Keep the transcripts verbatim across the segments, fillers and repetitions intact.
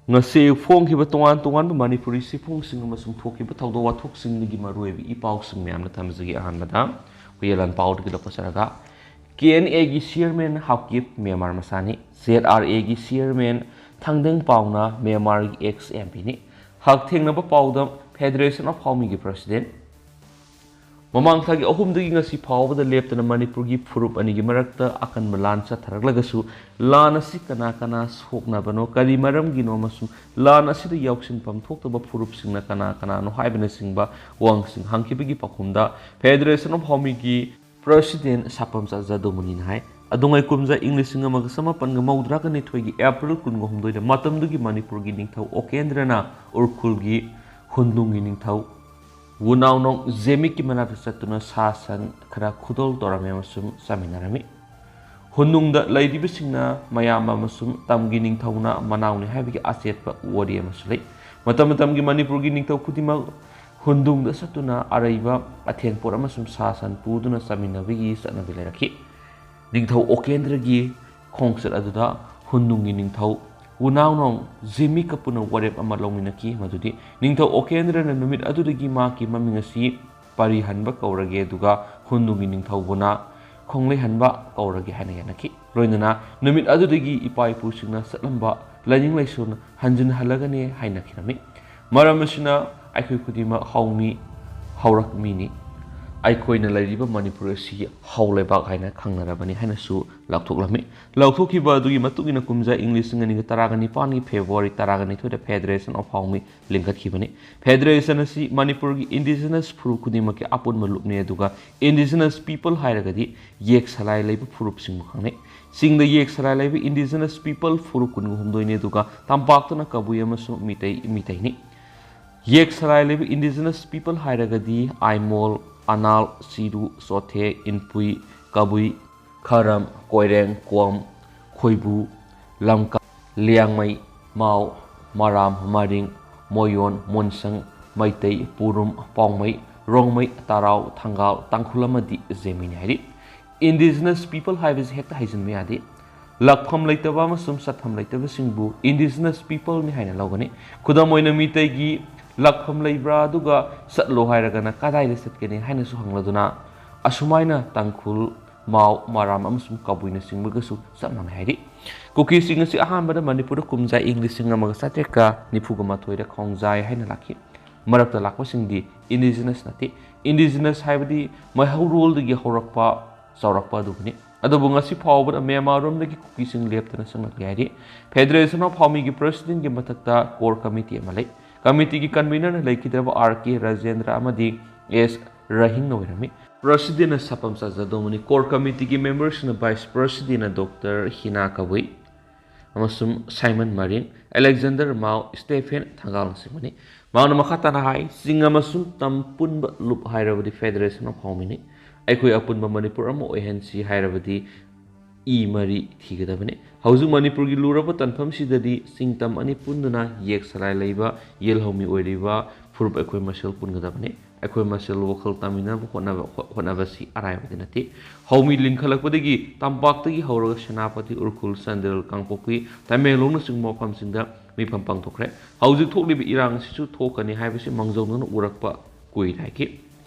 ꯉꯁꯤ ꯐꯣꯡꯈꯤꯕ ꯇꯣꯉꯥꯟ ꯇꯣꯉꯥꯟꯕ ꯃꯅꯤꯄꯨꯔꯤ ꯆꯦꯐꯣꯡꯁꯤꯡ ꯑꯃꯁꯨꯡ ꯊꯣꯛꯈꯤꯕ ꯊꯧꯗꯣꯛ ꯋꯥꯊꯣꯛꯁꯤꯡꯗꯒꯤ ꯃꯔꯨꯑꯣꯏꯕ ꯏ ꯄꯥꯎꯁꯤꯡ ꯃꯌꯥꯝꯅ ꯊꯝꯖꯒꯦ꯫ ꯑꯍꯥꯟꯕꯗ ꯍꯨꯏꯌꯦꯟ ꯂꯥꯟꯄꯥꯎꯗꯒꯤ ꯂꯧꯈꯠꯆꯔꯒ, ꯀꯦ ꯑꯦꯟ ꯑꯦꯒꯤ ꯆꯤꯌꯔꯃꯦꯟ ꯍꯥꯎꯀꯤꯞ ꯃ꯭ꯌꯥꯟꯃꯥꯔ ꯃꯆꯥꯅꯤ꯫ ꯖꯦꯠ ꯑꯥꯔ ꯑꯦꯒꯤ ꯆꯤꯌꯔꯃꯦꯟ ꯊꯥꯡꯗꯪ ꯄꯥꯎꯅ ꯃ꯭ꯌꯥꯟꯃꯥꯔꯒꯤ ꯑꯦꯛꯁ ꯑꯦꯝ ꯄꯤꯅꯤ꯫ ꯍꯛꯊꯦꯡꯅꯕ ꯄꯥꯎꯗ, ꯐꯦꯗꯔꯦꯁꯟ ꯑꯣꯐ ꯍꯥꯎꯃꯤꯒꯤ ꯄ꯭ꯔꯁꯤꯗꯦꯟ ꯃꯃꯥꯡ ꯊꯥꯒꯤ ꯑꯍꯨꯝꯗꯒꯤ ꯉꯁꯤ ꯐꯥꯎꯕꯗ ꯂꯦꯞꯇꯅ ꯃꯅꯤꯄꯨꯔꯒꯤ ꯐꯨꯔꯨꯞ ꯑꯅꯤꯒꯤ ꯃꯔꯛꯇ ꯑꯀꯟꯕ ꯂꯥꯟ ꯆꯠꯊꯔꯛꯂꯒꯁꯨ, ꯂꯥꯟ ꯑꯁꯤ ꯀꯅꯥ ꯀꯅꯥ ꯁꯣꯛꯅꯕꯅꯣ, ꯀꯔꯤ ꯃꯔꯝꯒꯤꯅꯣ ꯑꯃꯁꯨꯡ ꯂꯥꯟ ꯑꯁꯤꯗ ꯌꯥꯎꯁꯤꯟꯐꯝ ꯊꯣꯛꯇꯕ ꯐꯨꯔꯨꯞꯁꯤꯡꯅ ꯀꯅꯥ ꯀꯅꯥꯅꯣ ꯍꯥꯏꯕꯅꯆꯤꯡꯕ ꯋꯥꯍꯪꯁꯤꯡ ꯍꯪꯈꯤꯕꯒꯤ ꯄꯥꯎꯈꯨꯝꯗ, ꯐꯦꯗꯔꯦꯁꯟ ꯑꯣꯐ ꯍꯥꯎꯃꯤꯒꯤ ꯄ꯭ꯔꯁꯤꯗꯦꯟ ꯁꯥꯄꯝꯆꯥ ꯖꯥꯗꯨꯃꯅꯤꯅ ꯍꯥꯏ, ꯑꯗꯨꯉꯩ ꯀꯨꯝꯖꯥ ꯏꯪ ꯂꯤꯁꯤꯡ ꯑꯃꯒ ꯆꯃꯥꯄꯟꯒ ꯃꯧꯗ꯭ꯔꯥꯒ ꯅꯤꯊꯣꯏꯒꯤ ꯑꯦꯄ꯭ꯔꯤꯜ ꯀꯨꯟꯒ ꯍꯨꯝꯗꯣꯏꯗ ꯃꯇꯝꯗꯨꯒꯤ ꯃꯅꯤꯄꯨꯔꯒꯤ ꯅꯤꯡꯊꯧ ꯑꯣꯀꯦꯟꯗ꯭ꯔꯅ ꯎꯔꯈꯨꯜꯒꯤ ꯍꯨꯟꯗꯨꯡꯒꯤ ꯅꯤꯡꯊꯧ ꯋꯨꯅꯥꯎꯅꯣꯡ ꯖꯦꯃꯤꯛꯀꯤ ꯃꯅꯥꯛꯇ ꯆꯠꯇꯨꯅ ꯁꯥ ꯁꯟ ꯈꯔ ꯈꯨꯗꯣꯜ ꯇꯧꯔꯝꯃꯤ ꯑꯃꯁꯨꯡ ꯆꯥꯃꯤꯟꯅꯔꯝꯃꯤ꯫ ꯍꯨꯟꯗꯨꯡꯗ ꯂꯩꯔꯤꯕꯁꯤꯡꯅ ꯃꯌꯥꯝꯕ ꯑꯃꯁꯨꯡ ꯇꯝꯒꯤ ꯅꯤꯡꯊꯧꯅ ꯃꯅꯥꯎꯅꯤ ꯍꯥꯏꯕꯒꯤ ꯑꯆꯦꯠꯄ ꯋꯥꯔꯤ ꯑꯃꯁꯨ ꯂꯩ꯫ ꯃꯇꯝ ꯃꯇꯝꯒꯤ ꯃꯅꯤꯄꯨꯔꯒꯤ ꯅꯤꯡꯊꯧ ꯈꯨꯗꯤꯡꯃꯛ ꯍꯨꯟꯗꯨꯡꯗ ꯆꯠꯇꯨꯅ ꯑꯔꯩꯕ ꯑꯊꯦꯟ ꯄꯣꯠ ꯑꯃꯁꯨꯡ ꯁꯥ ꯁꯟ ꯄꯨꯗꯨꯅ ꯆꯥꯃꯤꯟꯅꯕꯒꯤ ꯆꯠꯅꯕꯤ ꯂꯩꯔꯛꯈꯤ꯫ ꯅꯤꯡꯊꯧ ꯑꯣꯀꯦꯟꯗ꯭ꯔꯒꯤ ꯈꯣꯡꯆꯠ ꯑꯗꯨꯗ ꯍꯨꯟꯗꯨꯡꯒꯤ ꯅꯤꯡꯊꯧ ꯋꯨꯅꯥꯎꯅꯣꯡ ꯖꯤꯃꯤꯀ ꯄꯨꯟꯅ ꯋꯥꯔꯦꯞ ꯑꯃ ꯂꯧꯃꯤꯟꯅꯈꯤ, ꯃꯗꯨꯗꯤ ꯅꯤꯡꯊꯧ ꯑꯣꯀꯦꯟꯗ꯭ꯔꯅ ꯅꯨꯃꯤꯠ ꯑꯗꯨꯗꯒꯤ ꯃꯍꯥꯛꯀꯤ ꯃꯃꯤꯡ ꯑꯁꯤ ꯄꯔꯤꯍꯟꯕ ꯀꯧꯔꯒꯦ, ꯑꯗꯨꯒ ꯍꯨꯟꯗꯨꯡꯒꯤ ꯅꯤꯡꯊꯧ ꯋꯨꯅꯥ ꯈꯣꯡꯂꯩꯍꯟꯕ ꯀꯧꯔꯒꯦ ꯍꯥꯏꯅ ꯌꯥꯅꯈꯤ꯫ ꯂꯣꯏꯅꯅ ꯅꯨꯃꯤꯠ ꯑꯗꯨꯗꯒꯤ ꯏꯄꯥ ꯏꯄꯨꯁꯤꯡꯅ ꯆꯠꯂꯝꯕ ꯂꯥꯏꯅꯤꯡ ꯂꯥꯏꯁꯣꯟ ꯍꯟꯖꯤꯟꯍꯜꯂꯒꯅꯤ ꯍꯥꯏꯅꯈꯤꯔꯝꯃꯤ꯫ ꯃꯔꯝ ꯑꯁꯤꯅ ꯑꯩꯈꯣꯏ ꯈꯨꯗꯤꯡꯃꯛ ꯍꯧꯃꯤ, ꯍꯧꯔꯛꯃꯤꯅꯤ꯫ ꯑꯩꯈꯣꯏꯅ ꯂꯩꯔꯤꯕ ꯃꯅꯤꯄꯨꯔ ꯑꯁꯤ ꯍꯧ ꯂꯩꯕꯥꯛ ꯍꯥꯏꯅ ꯈꯪꯅꯔꯕꯅꯤ ꯍꯥꯏꯅꯁꯨ ꯂꯥꯎꯊꯣꯛꯂꯝꯃꯤ꯫ ꯂꯥꯎꯊꯣꯛꯈꯤꯕ ꯑꯗꯨꯒꯤ ꯃꯇꯨꯡ ꯏꯟꯅ ꯀꯨꯝꯖꯥ ꯏꯪ ꯂꯤꯁꯤꯡ ꯑꯅꯤꯒ ꯇꯔꯥꯒ ꯅꯤꯄꯥꯟꯒꯤ ꯐꯦꯕ꯭ꯔꯨꯋꯥꯔꯤ ꯇꯔꯥꯒ ꯅꯤꯊꯣꯏꯗ ꯐꯦꯗꯔꯦꯁꯟ ꯑꯣꯐ ꯍꯥꯎꯃꯤ ꯂꯤꯡꯈꯠꯈꯤꯕꯅꯤ꯫ ꯐꯦꯗꯔꯦꯁꯟ ꯑꯁꯤ ꯃꯅꯤꯄꯨꯔꯒꯤ ꯏꯟꯗꯤꯖꯤꯅꯁ ꯐꯨꯔꯨꯞ ꯈꯨꯗꯤꯡꯃꯛꯀꯤ ꯑꯄꯨꯟꯕ ꯂꯨꯞꯅꯤ, ꯑꯗꯨꯒ ꯏꯟꯗꯤꯖꯤꯅꯁ ꯄꯤꯄꯜ ꯍꯥꯏꯔꯒꯗꯤ ꯌꯦꯛ ꯁꯂꯥꯏ ꯂꯩꯕ ꯐꯨꯔꯨꯞꯁꯤꯡꯕꯨ ꯈꯪꯅꯩ꯫ ꯆꯤꯡꯗ ꯌꯦꯛ ꯁꯂꯥꯏ ꯂꯩꯕ ꯏꯟꯗꯤꯖꯤꯅꯁ ꯄꯤꯄꯜ ꯐꯨꯔꯨꯞ ꯀꯨꯟꯒ ꯍꯨꯝꯗꯣꯏꯅꯤ, ꯑꯗꯨꯒ ꯇꯝꯄꯥꯛꯇꯅ ꯀꯕꯨꯏ ꯑꯃꯁꯨꯡ ꯃꯤꯇꯩ, ꯃꯤꯇꯩꯅꯤ꯫ ꯌꯦꯛ ꯁꯂꯥꯏ ꯂꯩꯕ ꯏꯟꯗꯤꯖꯤꯅꯁ ꯄꯤꯄꯜ ꯍꯥꯏꯔꯒꯗꯤ ꯑꯥꯏꯃꯣꯜ, ꯑꯅꯥꯜ, ꯆꯤꯔꯨ, ꯆꯣꯊꯦ, ꯏꯟꯄꯨꯏ, ꯀꯕꯨꯏ, ꯈꯔꯝ, ꯀꯣꯏꯔꯦꯡ, ꯀꯣꯝ, ꯈꯣꯏꯕꯨ, ꯂꯝꯀꯥ, ꯂꯤꯌꯥꯡꯃꯩ, ꯃꯥꯎ, ꯃꯔꯥꯝ, ꯃꯔꯤꯡ, ꯃꯣꯌꯣꯟ, ꯃꯣꯟꯁꯪ, ꯃꯩꯇꯩ, ꯄꯨꯔꯨꯝ, ꯄꯥꯎꯃꯩ, ꯔꯣꯡꯃꯩ, ꯇꯔꯥꯎ, ꯊꯪꯒꯥꯜ, ꯇꯥꯡꯈꯨꯜ ꯑꯃꯗꯤ ꯖꯦꯃꯤꯅꯤ ꯍꯥꯏꯔꯤ꯫ ꯏꯟꯗꯤꯖꯤꯅꯁ ꯄꯤꯄꯜ ꯍꯥꯏꯕꯁꯤ ꯍꯦꯛꯇ ꯍꯩꯖꯤꯟꯕ ꯌꯥꯗꯦ꯫ ꯂꯥꯛꯐꯝ ꯂꯩꯇꯕ ꯑꯃꯁꯨꯡ ꯆꯠꯐꯝ ꯂꯩꯇꯕꯁꯤꯡꯕꯨ indigenous peopleꯅꯤ ꯍꯥꯏꯅ ꯂꯧꯒꯅꯤ꯫ ꯈꯨꯗꯝ ꯑꯣꯏꯅ, ꯃꯤꯇꯩꯒꯤ ꯂꯥꯛꯐꯝ ꯂꯩꯕ꯭ꯔꯥ, ꯑꯗꯨꯒ ꯆꯠꯂꯣ ꯍꯥꯏꯔꯒꯅ ꯀꯗꯥꯏꯗ ꯆꯠꯀꯅꯤ ꯍꯥꯏꯅꯁꯨ ꯍꯪꯂꯗꯨꯅ, ꯑꯁꯨꯃꯥꯏꯅ ꯇꯥꯡꯈꯨꯜ, ꯃꯥꯎ, ꯃꯔꯥꯝ ꯑꯃꯁꯨꯡ ꯀꯕꯨꯏꯅꯆꯤꯡꯕꯒꯁꯨ ꯆꯞ ꯃꯥꯟꯅꯩ ꯍꯥꯏꯔꯤ꯫ ꯀꯨꯀꯤꯁꯤꯡ ꯑꯁꯤ ꯑꯍꯥꯟꯕꯗ ꯃꯅꯤꯄꯨꯔꯗ ꯀꯨꯝꯖꯥ ꯏꯪ ꯂꯤꯁꯤꯡ ꯑꯃꯒ ꯆꯥꯇ꯭ꯔꯦꯠꯀ ꯅꯤꯐꯨꯒ ꯃꯥꯊꯣꯏꯗ ꯈꯣꯡꯖꯥꯏ ꯍꯥꯏꯅ ꯂꯥꯛꯈꯤ꯫ ꯃꯔꯛꯇ ꯂꯥꯛꯄꯁꯤꯡꯗꯤ indigenous ꯅꯠꯇꯦ꯫ Indigenous ꯍꯥꯏꯕꯗꯤ ꯃꯩꯍꯧꯔꯣꯜꯗꯒꯤ ꯍꯧꯔꯛꯄ, ꯆꯥꯎꯔꯛꯄ ꯑꯗꯨꯕꯨꯅꯤ꯫ ꯑꯗꯨꯕꯨ ꯉꯁꯤ ꯐꯥꯎꯕꯗ ꯃ꯭ꯌꯥꯟꯃꯥꯔꯔꯣꯝꯗꯒꯤ ꯀꯨꯀꯤꯁꯤꯡ ꯂꯦꯞꯇꯅ ꯆꯪꯂꯛꯂꯤ ꯍꯥꯏꯔꯤ꯫ Federation of Haomiꯒꯤ presidentꯒꯤ ꯃꯊꯛꯇ core committeeꯑꯃ ꯂꯩ꯫ Committeeꯒꯤ convenerꯅ ꯂꯩꯈꯤꯗ꯭ꯔꯕ ꯑꯥꯔ ꯀꯦ ꯔꯥꯖꯦꯟꯗ꯭ꯔ ꯑꯃꯗꯤ ꯑꯦꯁ ꯔꯍꯤꯡꯅ ꯑꯣꯏꯔꯝꯃꯤ꯫ Presidentꯅ ꯁꯥꯐꯝ ꯆꯥꯖꯗꯧꯕꯅꯤ꯫ Core committeeꯒꯤ memberꯁꯤꯡꯅ vice presidentꯅ ꯗꯣꯛꯇꯔ ꯍꯤꯅꯥ ꯀꯕꯨꯏ ꯑꯃꯁꯨꯡ ꯁꯥꯏꯃꯟ ꯃꯔꯤꯡ, ꯑꯂꯦꯛꯖꯦꯟꯗꯔ ꯃꯥꯎ, ꯁ꯭ꯇꯦꯐꯦꯟ ꯊꯪꯒꯥꯜꯅꯆꯤꯡꯕꯅꯤ꯫ ꯃꯍꯥꯛꯅ ꯃꯈꯥ ꯇꯥꯅ ꯍꯥꯏ, ꯆꯤꯡ ꯑꯃꯁꯨꯡ ꯇꯝ ꯄꯨꯟꯕ ꯂꯨꯞ ꯍꯥꯏꯔꯕꯗꯤ Federation of Haomiꯅꯤ꯫ ꯑꯩꯈꯣꯏ ꯑꯄꯨꯟꯕ ꯃꯅꯤꯄꯨꯔ ꯑꯃ ꯑꯣꯏꯍꯟꯁꯤ ꯍꯥꯏꯔꯕꯗꯤ ꯏ ꯃꯔꯤ ꯊꯤꯒꯗꯕꯅꯤ꯫ ꯍꯧꯖꯤꯛ ꯃꯅꯤꯄꯨꯔꯒꯤ ꯂꯨꯔꯕ ꯇꯥꯟꯐꯝꯁꯤꯗꯗꯤ ꯆꯤꯡ ꯇꯝ ꯑꯅꯤ ꯄꯨꯟꯗꯨꯅ ꯌꯦꯛ ꯁꯂꯥꯏ ꯂꯩꯕ, ꯌꯦꯜꯍꯧꯃꯤ ꯑꯣꯏꯔꯤꯕ ꯐꯨꯔꯨꯞ ꯑꯩꯈꯣꯏ ꯃꯁꯦꯜ ꯄꯨꯟꯒꯗꯕꯅꯤ꯫ ꯑꯩꯈꯣꯏ ꯃꯁꯦꯜ ꯋꯥꯈꯜ ꯇꯥꯃꯤꯟꯅꯕ ꯍꯣꯠꯅꯕ, ꯍꯣꯠꯅꯕꯁꯤ ꯑꯔꯥꯏꯕꯗꯤ ꯅꯠꯇꯦ꯫ ꯍꯧꯃꯤ ꯂꯤꯡꯈꯠꯂꯛꯄꯗꯒꯤ ꯇꯝꯄꯥꯛꯇꯒꯤ ꯍꯧꯔꯒ ꯁꯦꯅꯥꯄꯇꯤ, ꯎꯈ꯭ꯔꯨꯜ, ꯆꯥꯟꯗꯦꯜ, ꯀꯥꯡꯄꯣꯛꯄꯤ, ꯇꯃꯦꯡꯂꯣꯡꯅꯆꯤꯡꯕ ꯃꯐꯝꯁꯤꯡꯗ ꯃꯤꯐꯝ ꯄꯥꯡꯊꯣꯛꯈ꯭ꯔꯦ꯫ ꯍꯧꯖꯤꯛ ꯊꯣꯛꯂꯤꯕ ꯏꯔꯥꯡ ꯑꯁꯤꯁꯨ ꯊꯣꯛꯀꯅꯤ ꯍꯥꯏꯕꯁꯤ ꯃꯥꯡꯖꯧꯅꯅ ꯎꯔꯛꯄ ꯀꯨꯏꯔꯦ ꯍꯥꯏꯈꯤ꯫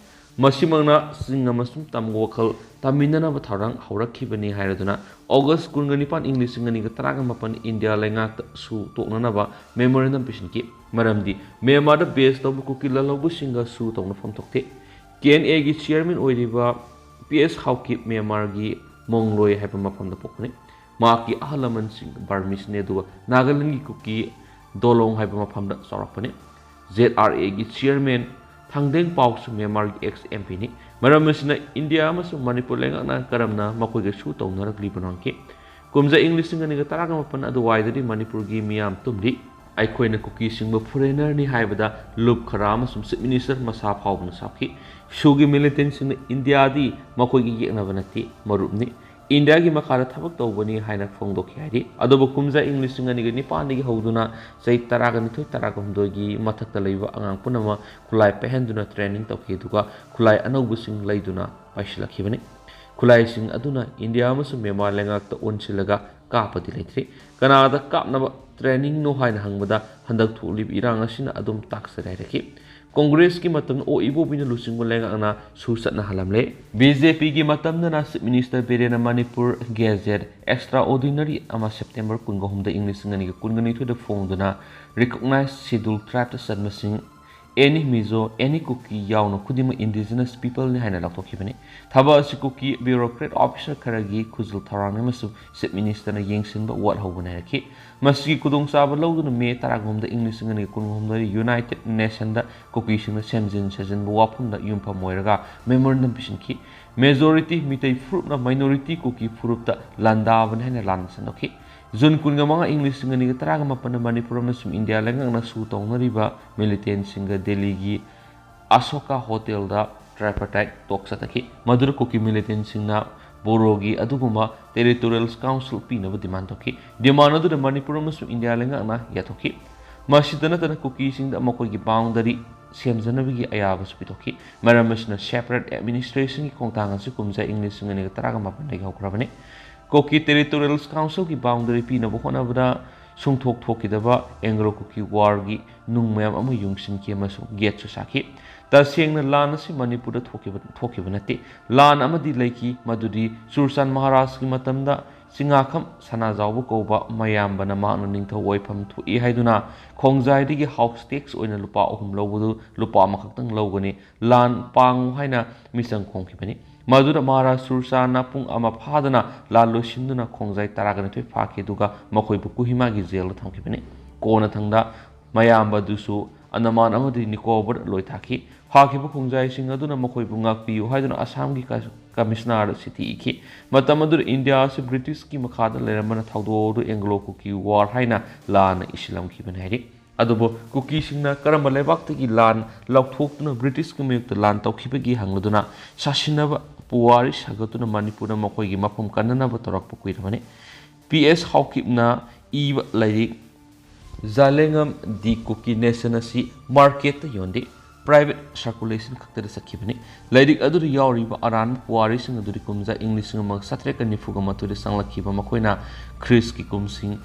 ꯃꯁꯤꯃꯛꯅ ꯆꯤꯡ ꯑꯃꯁꯨꯡ ꯇꯝꯒꯤ ꯋꯥꯈꯜ ꯇꯥꯃꯤꯟꯅꯅꯕ ꯊꯧꯔꯥꯡ ꯍꯧꯔꯛꯈꯤꯕꯅꯤ ꯍꯥꯏꯔꯗꯨꯅ, ꯑꯣꯒꯁ ꯀꯨꯟꯒ ꯅꯤꯄꯥꯟ, ꯏꯪ ꯂꯤꯁꯤꯡ ꯑꯅꯤꯒ ꯇꯔꯥꯒ ꯃꯥꯄꯟ ꯏꯟꯗꯤꯌꯥ ꯂꯩꯉꯥꯛꯇ ꯁꯨ ꯇꯣꯛꯅꯅꯕ memorandum ꯄꯤꯁꯤꯟꯈꯤ꯫ ꯃꯔꯝꯗꯤ ꯃ꯭ꯌꯥꯟꯃꯥꯔꯗ base ꯇꯧꯕ ꯀꯨꯀꯤ ꯂꯥꯜꯍꯧꯕꯁꯤꯡꯒ ꯁꯨ ꯇꯧꯅꯐꯝ ꯊꯣꯛꯇꯦ꯫ ꯀꯦ ꯑꯦꯟ ꯑꯦꯒꯤ chairman ꯑꯣꯏꯔꯤꯕ ꯄꯤ ꯑꯦꯁ ꯍꯥꯎꯀꯤꯞ ꯃ꯭ꯌꯥꯟꯃꯥꯔꯒꯤ ꯃꯣꯡꯂꯣꯏ ꯍꯥꯏꯕ ꯃꯐꯝꯗ ꯄꯣꯛꯄꯅꯤ꯫ ꯃꯍꯥꯛꯀꯤ ꯑꯍꯜ ꯂꯃꯟꯁꯤꯡ ꯕꯔꯃꯤꯁꯅꯤ, ꯑꯗꯨꯒ ꯅꯥꯒꯥꯂꯦꯟꯒꯤ ꯀꯨꯀꯤ ꯗꯣꯂꯣꯡ ꯍꯥꯏꯕ ꯃꯐꯝꯗ ꯆꯥꯎꯔꯛꯄꯅꯤ꯫ ꯖꯦꯗ ꯑꯥꯔ ꯑꯦꯒꯤ chairman ꯊꯥꯡꯗꯦꯡ ꯄꯥꯎꯁꯨ ꯃ꯭ꯌꯥꯟꯃꯥꯔꯒꯤ ex M Pꯅꯤ꯫ ꯃꯔꯝ ꯑꯁꯤꯅ ꯏꯟꯗꯤꯌꯥ ꯑꯃꯁꯨꯡ ꯃꯅꯤꯄꯨꯔ ꯂꯩꯉꯥꯛꯅ ꯀꯔꯝꯅ ꯃꯈꯣꯏꯒ ꯁꯨ ꯇꯧꯅꯔꯛꯂꯤꯕꯅꯣ ꯍꯪꯈꯤ꯫ ꯀꯨꯝꯖꯥ ꯏꯪ ꯂꯤꯁꯤꯡ ꯑꯅꯤꯒ ꯇꯔꯥꯒ ꯃꯥꯄꯟ ꯑꯗꯨꯋꯥꯏꯗꯗꯤ ꯃꯅꯤꯄꯨꯔꯒꯤ ꯃꯤꯌꯥꯝ ꯇꯨꯝꯂꯤ꯫ ꯑꯩꯈꯣꯏꯅ ꯀꯨꯀꯤꯁꯤꯡꯕꯨ foreignerꯅꯤ ꯍꯥꯏꯕꯗ ꯂꯨꯞ ꯈꯔ ꯑꯃꯁꯨꯡ chief minister ꯃꯁꯥ ꯐꯥꯎꯕꯅ ꯁꯥꯎꯈꯤ꯫ ꯁꯨꯒꯤ militantꯁꯤꯡꯅ ꯏꯟꯗꯤꯌꯥꯗꯤ ꯃꯈꯣꯏꯒꯤ ꯌꯦꯛꯅꯕ ꯅꯠꯇꯦ, ꯃꯔꯨꯞꯅꯤ꯫ ꯏꯟꯗꯤꯌꯥꯒꯤ ꯃꯈꯥꯗ ꯊꯕꯛ ꯇꯧꯕꯅꯤ ꯍꯥꯏꯅ ꯐꯣꯡꯗꯣꯛꯈꯤ ꯍꯥꯏꯔꯤ꯫ ꯑꯗꯨꯕꯨ ꯀꯨꯝꯖꯥ ꯏꯪ ꯂꯤꯁꯤꯡ ꯑꯅꯤꯒ ꯅꯤꯄꯥꯟꯗꯒꯤ ꯍꯧꯗꯨꯅ ꯆꯍꯤ ꯇꯔꯥꯒ ꯅꯤꯊꯣꯏ, ꯇꯔꯥꯒ ꯍꯨꯝꯗꯣꯏꯒꯤ ꯃꯊꯛꯇ ꯂꯩꯕ ꯑꯉꯥꯡ ꯄꯨꯝꯅꯃꯛ ꯈꯨꯠꯂꯥꯏ ꯄꯥꯏꯍꯟꯗꯨꯅ training ꯇꯧꯈꯤ, ꯑꯗꯨꯒ ꯈꯨꯠꯂꯥꯏ ꯑꯅꯧꯕꯁꯤꯡ ꯂꯩꯗꯨꯅ ꯄꯥꯏꯁꯤꯜꯂꯛꯈꯤꯕꯅꯤ꯫ ꯈꯨꯠꯂꯥꯏꯁꯤꯡ ꯑꯗꯨꯅ ꯏꯟꯗꯤꯌꯥ ꯑꯃꯁꯨꯡ ꯃ꯭ꯌꯥꯟꯃꯥꯔ ꯂꯩꯉꯥꯛꯇ ꯑꯣꯟꯁꯤꯜꯂꯒ ꯀꯥꯞꯄꯗꯤ ꯂꯩꯇ꯭ꯔꯤ꯫ ꯀꯅꯥꯗ ꯀꯥꯞꯅꯕ trainingꯅꯣ ꯍꯥꯏꯅ ꯍꯪꯕꯗ, ꯍꯟꯗꯛ ꯊꯣꯛꯂꯤꯕ ꯏꯔꯥꯡ ꯑꯁꯤꯅ ꯑꯗꯨꯝ ꯇꯥꯛꯆꯔꯦ ꯍꯥꯏꯔꯛꯈꯤ꯫ ꯀꯣꯡꯒ꯭ꯔꯦꯁꯀꯤ ꯃꯇꯝꯗ ꯑꯣ ꯏꯕꯣꯕꯤꯅ ꯂꯨꯆꯤꯡꯕ ꯂꯩꯉꯥꯛꯅ ꯁꯨ ꯆꯠꯅꯍꯜꯂꯝꯂꯦ꯫ ꯕꯤ ꯖꯦ ꯄꯤꯒꯤ ꯃꯇꯝꯗꯅ Chief Minister ꯕꯤꯔꯦꯟꯅ Manipur Gazette Extraordinary ꯑꯃ September ꯀꯨꯟꯒ ꯑꯍꯨꯝꯗ ꯏꯪ ꯂꯤꯁꯤꯡ ꯑꯅꯤꯒ ꯀꯨꯟꯒ ꯅꯤꯊꯣꯏꯗ ꯐꯣꯡꯗꯨꯅ Recognized Scheduled Tribeꯇ ꯆꯟꯕꯁꯤꯡ, any Mizo, any Kuki ꯌꯥꯎꯅ ꯈꯨꯗꯤꯡꯃꯛ indigenous peopleꯅꯤ ꯍꯥꯏꯅ ꯂꯥꯎꯊꯣꯛꯈꯤꯕꯅꯤ꯫ ꯊꯕꯛ ꯑꯁꯤ ꯀꯨꯀꯤ bureaucrat officer ꯈꯔꯒꯤ ꯈꯨꯖꯤꯜ ꯊꯧꯔꯥꯡꯅꯤ ꯑꯃꯁꯨꯡ Chief Ministerꯅ ꯌꯦꯡꯁꯤꯟꯕ ꯋꯥꯠꯍꯧꯕꯅꯤ ꯍꯥꯏꯔꯛꯈꯤ꯫ ꯃꯁꯤꯒꯤ ꯈꯨꯗꯣꯡꯆꯥꯕ ꯂꯧꯗꯨꯅ May ꯇꯔꯥꯒꯍꯨꯝꯗ ꯏꯪ ꯂꯤꯁꯤꯡ ꯑꯅꯤꯒ ꯀꯨꯟꯍꯨꯝꯗꯣꯏꯗ United Nationꯗ ꯀꯨꯀꯤꯁꯤꯡꯅ ꯁꯦꯝꯖꯤꯟ ꯁꯥꯖꯤꯟꯕ ꯋꯥꯐꯝꯗ ꯌꯨꯝꯐꯝ ꯑꯣꯏꯔꯒ memorandum ꯄꯤꯁꯤꯟꯈꯤ꯫ Majority ꯃꯤꯇꯩ ꯐꯨꯔꯨꯞꯅ minority ꯀꯨꯀꯤ ꯐꯨꯔꯨꯞꯇ ꯂꯥꯟꯗꯥꯕꯅꯤ ꯍꯥꯏꯅ ꯂꯥꯟꯅ ꯁꯟꯗꯣꯛꯈꯤ꯫ June ꯀꯨꯟꯒ ꯃꯉꯥ ꯏꯪ ꯂꯤꯁꯤꯡ ꯑꯅꯤꯒ ꯇꯔꯥꯒ ꯃꯥꯄꯟꯗ ꯃꯅꯤꯄꯨꯔ ꯑꯃꯁꯨꯡ ꯏꯟꯗꯤꯌꯥ ꯂꯩꯉꯥꯛꯅ ꯁꯨ ꯇꯧꯅꯔꯤꯕ militantꯁꯤꯡꯒ ꯗꯦꯜꯂꯤꯒꯤ ꯑꯁꯣꯀꯥ ꯍꯣꯇꯦꯜꯗ tripartite talk ꯆꯠꯊꯈꯤ꯫ ꯃꯗꯨꯗ ꯀꯨꯀꯤ militantꯁꯤꯡꯅ ꯕꯣꯔꯣꯒꯤ ꯑꯗꯨꯒꯨꯝꯕ territorial council ꯄꯤꯅꯕ demand ꯇꯧꯈꯤ꯫ Demand ꯑꯗꯨꯗ ꯃꯅꯤꯄꯨꯔ ꯑꯃꯁꯨꯡ ꯏꯟꯗꯤꯌꯥ ꯂꯩꯉꯥꯛꯅ ꯌꯥꯊꯣꯛꯈꯤ꯫ ꯃꯁꯤꯇ ꯅꯠꯇꯅ ꯀꯨꯀꯤꯁꯤꯡꯗ ꯃꯈꯣꯏꯒꯤ boundary ꯁꯦꯝꯖꯅꯕꯒꯤ ꯑꯌꯥꯕꯁꯨ ꯄꯤꯊꯣꯛꯈꯤ꯫ ꯃꯔꯝ ꯑꯁꯤꯅ separate administrationꯒꯤ ꯈꯣꯡꯊꯥꯡ ꯑꯁꯤ ꯀꯨꯝꯖꯥ ꯏꯪ ꯂꯤꯁꯤꯡ ꯑꯅꯤꯒ ꯇꯔꯥꯒ ꯃꯥꯄꯟꯗꯒꯤ ꯍꯧꯈ꯭ꯔꯕꯅꯤ꯫ ꯀꯨꯀꯤ territorial councilꯒꯤ boundary ꯄꯤꯅꯕ ꯍꯣꯠꯅꯕꯗ ꯁꯨꯡꯊꯣꯛ ꯊꯣꯛꯈꯤꯗꯕ Anglo Kuki Warꯒꯤ ꯅꯨꯡ ꯃꯌꯥꯝ ꯑꯃ ꯌꯨꯡꯁꯤꯟꯈꯤ ꯑꯃꯁꯨꯡ gateꯁꯨ ꯁꯥꯈꯤ꯫ ꯇꯁꯦꯡꯅ ꯂꯥꯟ ꯑꯁꯤ ꯃꯅꯤꯄꯨꯔꯗ ꯊꯣꯛꯈꯤꯕ, ꯊꯣꯛꯈꯤꯕ ꯅꯠꯇꯦ꯫ ꯂꯥꯟ ꯑꯃꯗꯤ ꯂꯩꯈꯤ, ꯃꯗꯨꯗꯤ ꯆꯨꯔꯆꯥꯟ ꯃꯍꯥꯔꯥꯖꯀꯤ ꯃꯇꯝꯗ ꯆꯤꯡꯉꯥꯈꯝ ꯁꯅꯥꯖꯥꯎꯕ ꯀꯧꯕ ꯃꯌꯥꯝꯕꯅ ꯃꯍꯥꯛꯅ ꯅꯤꯡꯊꯧ ꯑꯣꯏꯐꯝ ꯊꯣꯛꯏ ꯍꯥꯏꯗꯨꯅ ꯈꯣꯡꯖꯥꯏꯗꯒꯤ house tax ꯑꯣꯏꯅ ꯂꯨꯄꯥ ꯑꯍꯨꯝ ꯂꯧꯕꯗꯨ ꯂꯨꯄꯥ ꯑꯃꯈꯛꯇꯪ ꯂꯧꯒꯅꯤ, ꯂꯥꯟ ꯄꯥꯡꯉꯨ ꯍꯥꯏꯅ ꯃꯤꯆꯪ ꯈꯣꯝꯈꯤꯕꯅꯤ꯫ ꯃꯗꯨꯗ ꯃꯍꯥꯔꯥꯖ ꯁꯨꯔꯆꯥꯟꯅ ꯄꯨꯡ ꯑꯃ ꯐꯥꯗꯨꯅ ꯂꯥꯟ ꯂꯣꯏꯁꯤꯟꯗꯨꯅ ꯈꯣꯡꯖꯥꯏ ꯇꯔꯥꯒ ꯅꯤꯊꯣꯏ ꯐꯥꯈꯤ, ꯑꯗꯨꯒ ꯃꯈꯣꯏꯕꯨ ꯀꯣꯍꯤꯃꯥꯒꯤ jailꯗ ꯊꯝꯈꯤꯕꯅꯤ꯫ ꯀꯣꯟꯅꯊꯪꯗ ꯃꯌꯥꯝꯕ ꯑꯗꯨꯁꯨ ꯑꯟꯗꯃꯥꯟ ꯑꯃꯗꯤ ꯅꯤꯀꯣꯕꯔꯗ ꯂꯣꯏ ꯊꯥꯈꯤ꯫ ꯐꯥꯈꯤꯕ ꯈꯣꯡꯖꯥꯏꯁꯤꯡ ꯑꯗꯨꯅ ꯃꯈꯣꯏꯕꯨ ꯉꯥꯛꯄꯤꯌꯨ ꯍꯥꯏꯗꯨꯅ ꯑꯁꯥꯝꯒꯤ ꯀ-, commissionerꯗ ꯆꯤꯊꯤ ꯏꯈꯤ꯫ ꯃꯇꯝ ꯑꯗꯨꯗ ꯏꯟꯗꯤꯌꯥ ꯑꯁꯤ Britishꯀꯤ ꯃꯈꯥꯗ ꯂꯩꯔꯝꯕꯅ ꯊꯧꯗꯣꯛ ꯑꯗꯨ Anglo Kuki War ꯍꯥꯏꯅ ꯂꯥꯟꯅ ꯏꯁꯤꯜꯂꯝꯈꯤꯕꯅꯤ ꯍꯥꯏꯔꯤ꯫ ꯑꯗꯨꯕꯨ ꯀꯨꯀꯤꯁꯤꯡꯅ ꯀꯔꯝꯕ ꯂꯩꯕꯥꯛꯇꯒꯤ ꯂꯥꯟ ꯂꯧꯊꯣꯛꯇꯨꯅ Britishꯀꯤ ꯃꯥꯌꯣꯛꯇ ꯂꯥꯟ ꯇꯧꯈꯤꯕꯒꯦ ꯍꯪꯂꯗꯨꯅ ꯁꯥꯁꯤꯟꯅꯕ ꯄꯨꯋꯥꯔꯤ ꯁꯥꯒꯠꯇꯨꯅ ꯃꯅꯤꯄꯨꯔꯗ ꯃꯈꯣꯏꯒꯤ ꯃꯐꯝ ꯀꯟꯅꯅꯕ ꯇꯧꯔꯛꯄ ꯀꯨꯏꯔꯕꯅꯤ꯫ ꯄꯤ ꯑꯦꯁ ꯍꯥꯎꯀꯤꯞꯅ ꯏꯕ ꯂꯥꯏꯔꯤꯛ ꯖꯥꯂꯦꯉꯝ ꯗꯤ ꯀꯨꯀꯤ ꯅꯦꯁꯟ ꯑꯁꯤ marketꯇ ꯌꯣꯟꯗꯦ꯫ private circulation ꯈꯛꯇꯗ ꯆꯠꯈꯤꯕꯅꯤ꯫ ꯂꯥꯏꯔꯤꯛ ꯑꯗꯨꯗ ꯌꯥꯎꯔꯤꯕ ꯑꯔꯥꯟꯕ ꯄꯨꯋꯥꯔꯤꯁꯤꯡ ꯑꯗꯨꯗꯤ ꯀꯨꯝꯖꯥ ꯏꯪ ꯂꯤꯁꯤꯡ ꯑꯃꯒ ꯆꯥꯇ꯭ꯔꯦꯠꯀ ꯅꯤꯐꯨꯒ ꯃꯥꯊꯣꯏꯗ ꯆꯪꯂꯛꯈꯤꯕ, ꯃꯈꯣꯏꯅ ꯈ꯭ꯔꯤꯁꯀꯤ ꯀꯨꯝꯁꯤꯡ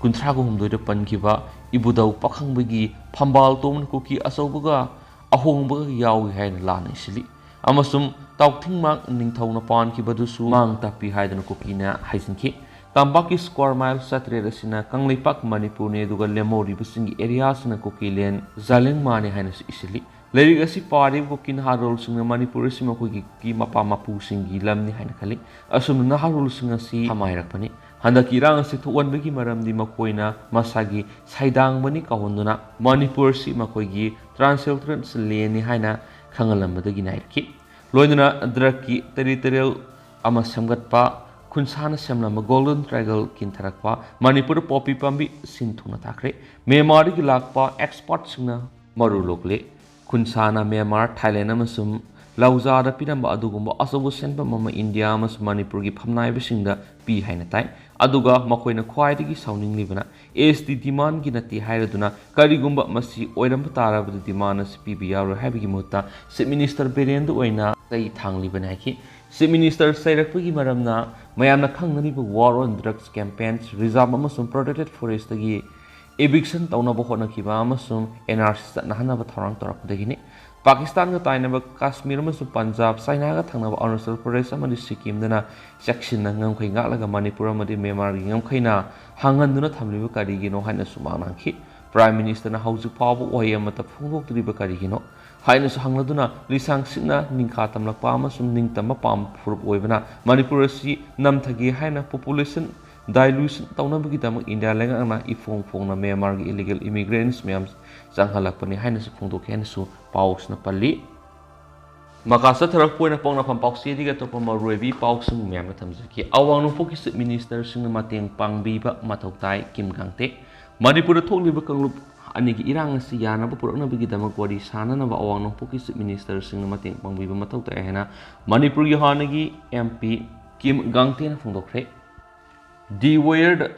ꯀꯨꯟꯊ꯭ꯔꯥꯒ ꯍꯨꯝꯗꯣꯏꯗ ꯄꯟꯈꯤꯕ ꯏꯕꯨꯙꯧ ꯄꯥꯈꯪꯕꯒꯤ ꯐꯝꯕꯥꯜ ꯇꯣꯝꯅ ꯀꯨꯀꯤ ꯑꯆꯧꯕꯒ ꯑꯍꯣꯡꯕꯒ ꯌꯥꯎꯏ ꯍꯥꯏꯅ ꯂꯥꯟꯅ ꯏꯁꯤꯜꯂꯤ꯫ ꯑꯃꯁꯨꯡ ꯇꯥꯎꯊꯤꯡꯃꯥꯡ ꯅꯤꯡꯊꯧꯅ ꯄꯥꯟꯈꯤꯕꯗꯨꯁꯨ ꯃꯥꯡ ꯇꯥꯛꯄꯤ ꯍꯥꯏꯗꯨꯅ ꯀꯨꯀꯤꯅ ꯍꯥꯏꯖꯤꯟꯈꯤ꯫ ꯇꯝꯄꯥꯛꯀꯤ square mile ꯆꯥꯇ꯭ꯔꯦꯠ ꯑꯁꯤꯅ ꯀꯪꯂꯩꯄꯥꯛ ꯃꯅꯤꯄꯨꯔꯅꯤ, ꯑꯗꯨꯒ ꯂꯦꯝꯍꯧꯔꯤꯕꯁꯤꯡꯒꯤ areaꯁꯤꯅ ꯀꯨꯀꯤꯂꯦꯟ ꯖꯥꯂꯦꯡꯃꯥꯅꯤ ꯍꯥꯏꯅꯁꯨ ꯏꯁꯤꯜꯂꯤ꯫ ꯂꯥꯏꯔꯤꯛ ꯑꯁꯤ ꯄꯥꯔꯤꯕ ꯀꯨꯀꯤ ꯅꯍꯥꯔꯣꯜꯁꯤꯡꯅ ꯃꯅꯤꯄꯨꯔ ꯑꯁꯤ ꯃꯈꯣꯏꯒꯤ ꯀꯨꯀꯤ ꯃꯄꯥ ꯃꯄꯨꯁꯤꯡꯒꯤ ꯂꯝꯅꯤ ꯍꯥꯏꯅ ꯈꯜꯂꯤ꯫ ꯑꯁꯨꯝꯅ ꯅꯍꯥꯔꯣꯜꯁꯤꯡ ꯑꯁꯤ ꯍꯥꯃꯥꯏꯔꯛꯄꯅꯤ꯫ ꯍꯟꯗꯛꯀꯤ ꯏꯔꯥꯡ ꯑꯁꯤ ꯊꯣꯛꯍꯟꯕꯒꯤ ꯃꯔꯝꯗꯤ ꯃꯈꯣꯏꯅ ꯃꯁꯥꯒꯤ ꯁꯩꯗꯥꯡꯕꯅꯤ ꯀꯧꯍꯟꯗꯨꯅ ꯃꯅꯤꯄꯨꯔ ꯑꯁꯤ ꯃꯈꯣꯏꯒꯤ transitory landꯅꯤ ꯍꯥꯏꯅ ꯈꯪꯍꯜꯂꯝꯕꯗꯒꯤ ꯅꯥꯏꯔꯛꯈꯤ꯫ ꯂꯣꯏꯅꯅ drugꯀꯤ territorial ꯑꯃ ꯁꯦꯝꯒꯠꯄ, ꯈꯨꯟꯁꯥꯅ ꯁꯦꯝꯂꯝꯕ Golden Triangle ꯀꯤꯟꯊꯔꯛꯄ, ꯃꯅꯤꯄꯨꯔꯗ poppy ꯄꯥꯝꯕꯤ ꯁꯤꯟ ꯊꯨꯡꯅ ꯊꯥꯈ꯭ꯔꯦ꯫ ꯃ꯭ꯌꯥꯟꯃꯥꯔꯗꯒꯤ ꯂꯥꯛꯄ expertꯁꯤꯡꯅ ꯃꯔꯨ ꯂꯣꯛꯂꯦ꯫ ꯈꯨꯟꯁꯥꯅ ꯃ꯭ꯌꯥꯟꯃꯥꯔ, ꯊꯥꯏꯂꯦꯟ ꯑꯃꯁꯨꯡ ꯂꯧꯖꯥꯗ ꯄꯤꯔꯝꯕ ꯑꯗꯨꯒꯨꯝꯕ ꯑꯆꯧꯕ ꯁꯦꯟꯐꯝ ꯑꯃ ꯏꯟꯗꯤꯌꯥ ꯑꯃꯁꯨꯡ ꯃꯅꯤꯄꯨꯔꯒꯤ ꯐꯝꯅꯥꯏꯕꯁꯤꯡꯗ ꯄꯤ ꯍꯥꯏꯅ ꯇꯥꯏ꯫ ꯑꯗꯨꯒ ꯃꯈꯣꯏꯅ ꯈ꯭ꯋꯥꯏꯗꯒꯤ ꯁꯥꯎꯅꯤꯡꯂꯤꯕꯅ ST demandꯒꯤ ꯅꯠꯇꯦ ꯍꯥꯏꯔꯗꯨꯅ, ꯀꯔꯤꯒꯨꯝꯕ ꯃꯁꯤ ꯑꯣꯏꯔꯝꯕ ꯇꯥꯔꯕꯗꯤ demand ꯑꯁꯤ ꯄꯤꯕ ꯌꯥꯔꯣꯏ ꯍꯥꯏꯕꯒꯤ ꯃꯍꯨꯠꯇ Chief Minister ꯕꯤꯔꯦꯟꯗ ꯑꯣꯏꯅ ꯆꯩ ꯊꯥꯡꯂꯤꯕꯅꯤ ꯍꯥꯏꯈꯤ꯫ Chief Minister ꯆꯩꯔꯛꯄꯒꯤ ꯃꯔꯝꯅ ꯃꯌꯥꯝꯅ ꯈꯪꯅꯔꯤꯕ War on Drugs campaigns, reserve ꯑꯃꯁꯨꯡ protected forestꯇꯒꯤ eviction ꯇꯧꯅꯕ ꯍꯣꯠꯅꯈꯤꯕ ꯑꯃꯁꯨꯡ NRC ꯆꯠꯅꯍꯟꯅꯕ ꯊꯧꯔꯥꯡ ꯇꯧꯔꯛꯄꯗꯒꯤꯅꯤ꯫ ꯄꯥꯀꯤꯁꯇꯥꯟꯒ ꯇꯥꯏꯅꯕ ꯀꯥꯁꯃꯤꯔ ꯑꯃꯁꯨꯡ ꯄꯟꯖꯥꯕ, ꯆꯥꯏꯅꯥꯒ ꯊꯪꯅꯕ ꯑꯔꯨꯅꯥꯆꯜ ꯄ꯭ꯔꯗꯦꯁ ꯑꯃꯗꯤ ꯁꯤꯛꯀꯤꯝꯗꯅ ꯆꯦꯛꯁꯤꯟꯅ ꯉꯝꯈꯩ ꯉꯥꯛꯂꯒ ꯃꯅꯤꯄꯨꯔ ꯑꯃꯗꯤ ꯃ꯭ꯌꯥꯟꯃꯥꯔꯒꯤ ꯉꯝꯈꯩꯅ ꯍꯥꯡꯍꯟꯗꯨꯅ ꯊꯝꯂꯤꯕ ꯀꯔꯤꯒꯤꯅꯣ ꯍꯥꯏꯅꯁꯨ ꯃꯥꯡꯅꯍꯟꯈꯤ꯫ Prime Ministerꯅ ꯍꯧꯖꯤꯛ ꯐꯥꯎꯕ ꯋꯥꯍꯩ ꯑꯃꯠꯇ ꯐꯣꯡꯗꯣꯛꯇ꯭ꯔꯤꯕ ꯀꯔꯤꯒꯤꯅꯣ ꯍꯥꯏꯅꯁꯨ ꯍꯪꯂꯗꯨꯅ, ꯂꯤꯁꯥꯡ ꯁꯤꯠꯅ ꯅꯤꯡꯈꯥ ꯇꯝꯂꯛꯄ ꯑꯃꯁꯨꯡ ꯅꯤꯡꯇꯝꯕ ꯄꯥꯝꯕ ꯐꯨꯔꯨꯞ ꯑꯣꯏꯕꯅ ꯃꯅꯤꯄꯨꯔ ꯑꯁꯤ ꯅꯝꯊꯒꯦ ꯍꯥꯏꯅ population dilution ꯇꯧꯅꯕꯒꯤꯗꯃꯛ ꯏꯟꯗꯤꯌꯥ ꯂꯩꯉꯥꯛꯅ ꯏꯐꯣꯡ ꯐꯣꯡꯅ ꯃ꯭ꯌꯥꯟꯃꯥꯔꯒꯤ illegal immigrants ꯃꯌꯥꯝ ꯆꯪꯍꯜꯂꯛꯄꯅꯤ ꯍꯥꯏꯅꯁꯨ ꯐꯣꯡꯗꯣꯛꯈꯤ ꯍꯥꯏꯅꯁꯨ ꯄꯥꯎꯁꯤꯅ ꯄꯜꯂꯤ꯫ ꯃꯈꯥ ꯆꯠꯊꯔꯛꯄ ꯑꯣꯏꯅ ꯄꯣꯛꯅꯐꯝ ꯄꯥꯎꯆꯦꯗꯒꯤ ꯑꯇꯣꯞꯄ ꯃꯔꯨꯑꯣꯏꯕꯤ ꯄꯥꯎꯁꯤꯡ ꯃꯌꯥꯝꯅ ꯊꯝꯖꯒꯦ꯫ ꯑꯋꯥꯡ ꯅꯣꯡꯄꯣꯛꯀꯤ Chief Ministerꯁꯤꯡꯅ ꯃꯇꯦꯡ ꯄꯥꯡꯕꯤꯕ ꯃꯊꯧ ꯇꯥꯏ, ꯀꯤꯝ ꯒꯥꯡꯇꯦ꯫ ꯃꯅꯤꯄꯨꯔꯗ ꯊꯣꯛꯂꯤꯕ ꯀꯥꯡꯂꯨꯞ ꯑꯅꯤꯒꯤ ꯏꯔꯥꯡ ꯑꯁꯤ ꯌꯥꯅꯕ ꯄꯨꯔꯛꯅꯕꯒꯤꯗꯃꯛ ꯋꯥꯔꯤ ꯁꯥꯅꯅꯕ ꯑꯋꯥꯡ ꯅꯣꯡꯄꯣꯛꯀꯤ Chief Ministerꯁꯤꯡꯅ ꯃꯇꯦꯡ ꯄꯥꯡꯕꯤꯕ ꯃꯊꯧ ꯇꯥꯏ ꯍꯥꯏꯅ ꯃꯅꯤꯄꯨꯔꯒꯤ ꯍꯥꯟꯅꯒꯤ MP ꯀꯤꯝ ꯒꯥꯡꯇꯦꯅ ꯐꯣꯡꯗꯣꯛꯈ꯭ꯔꯦ꯫ The Wiredꯗ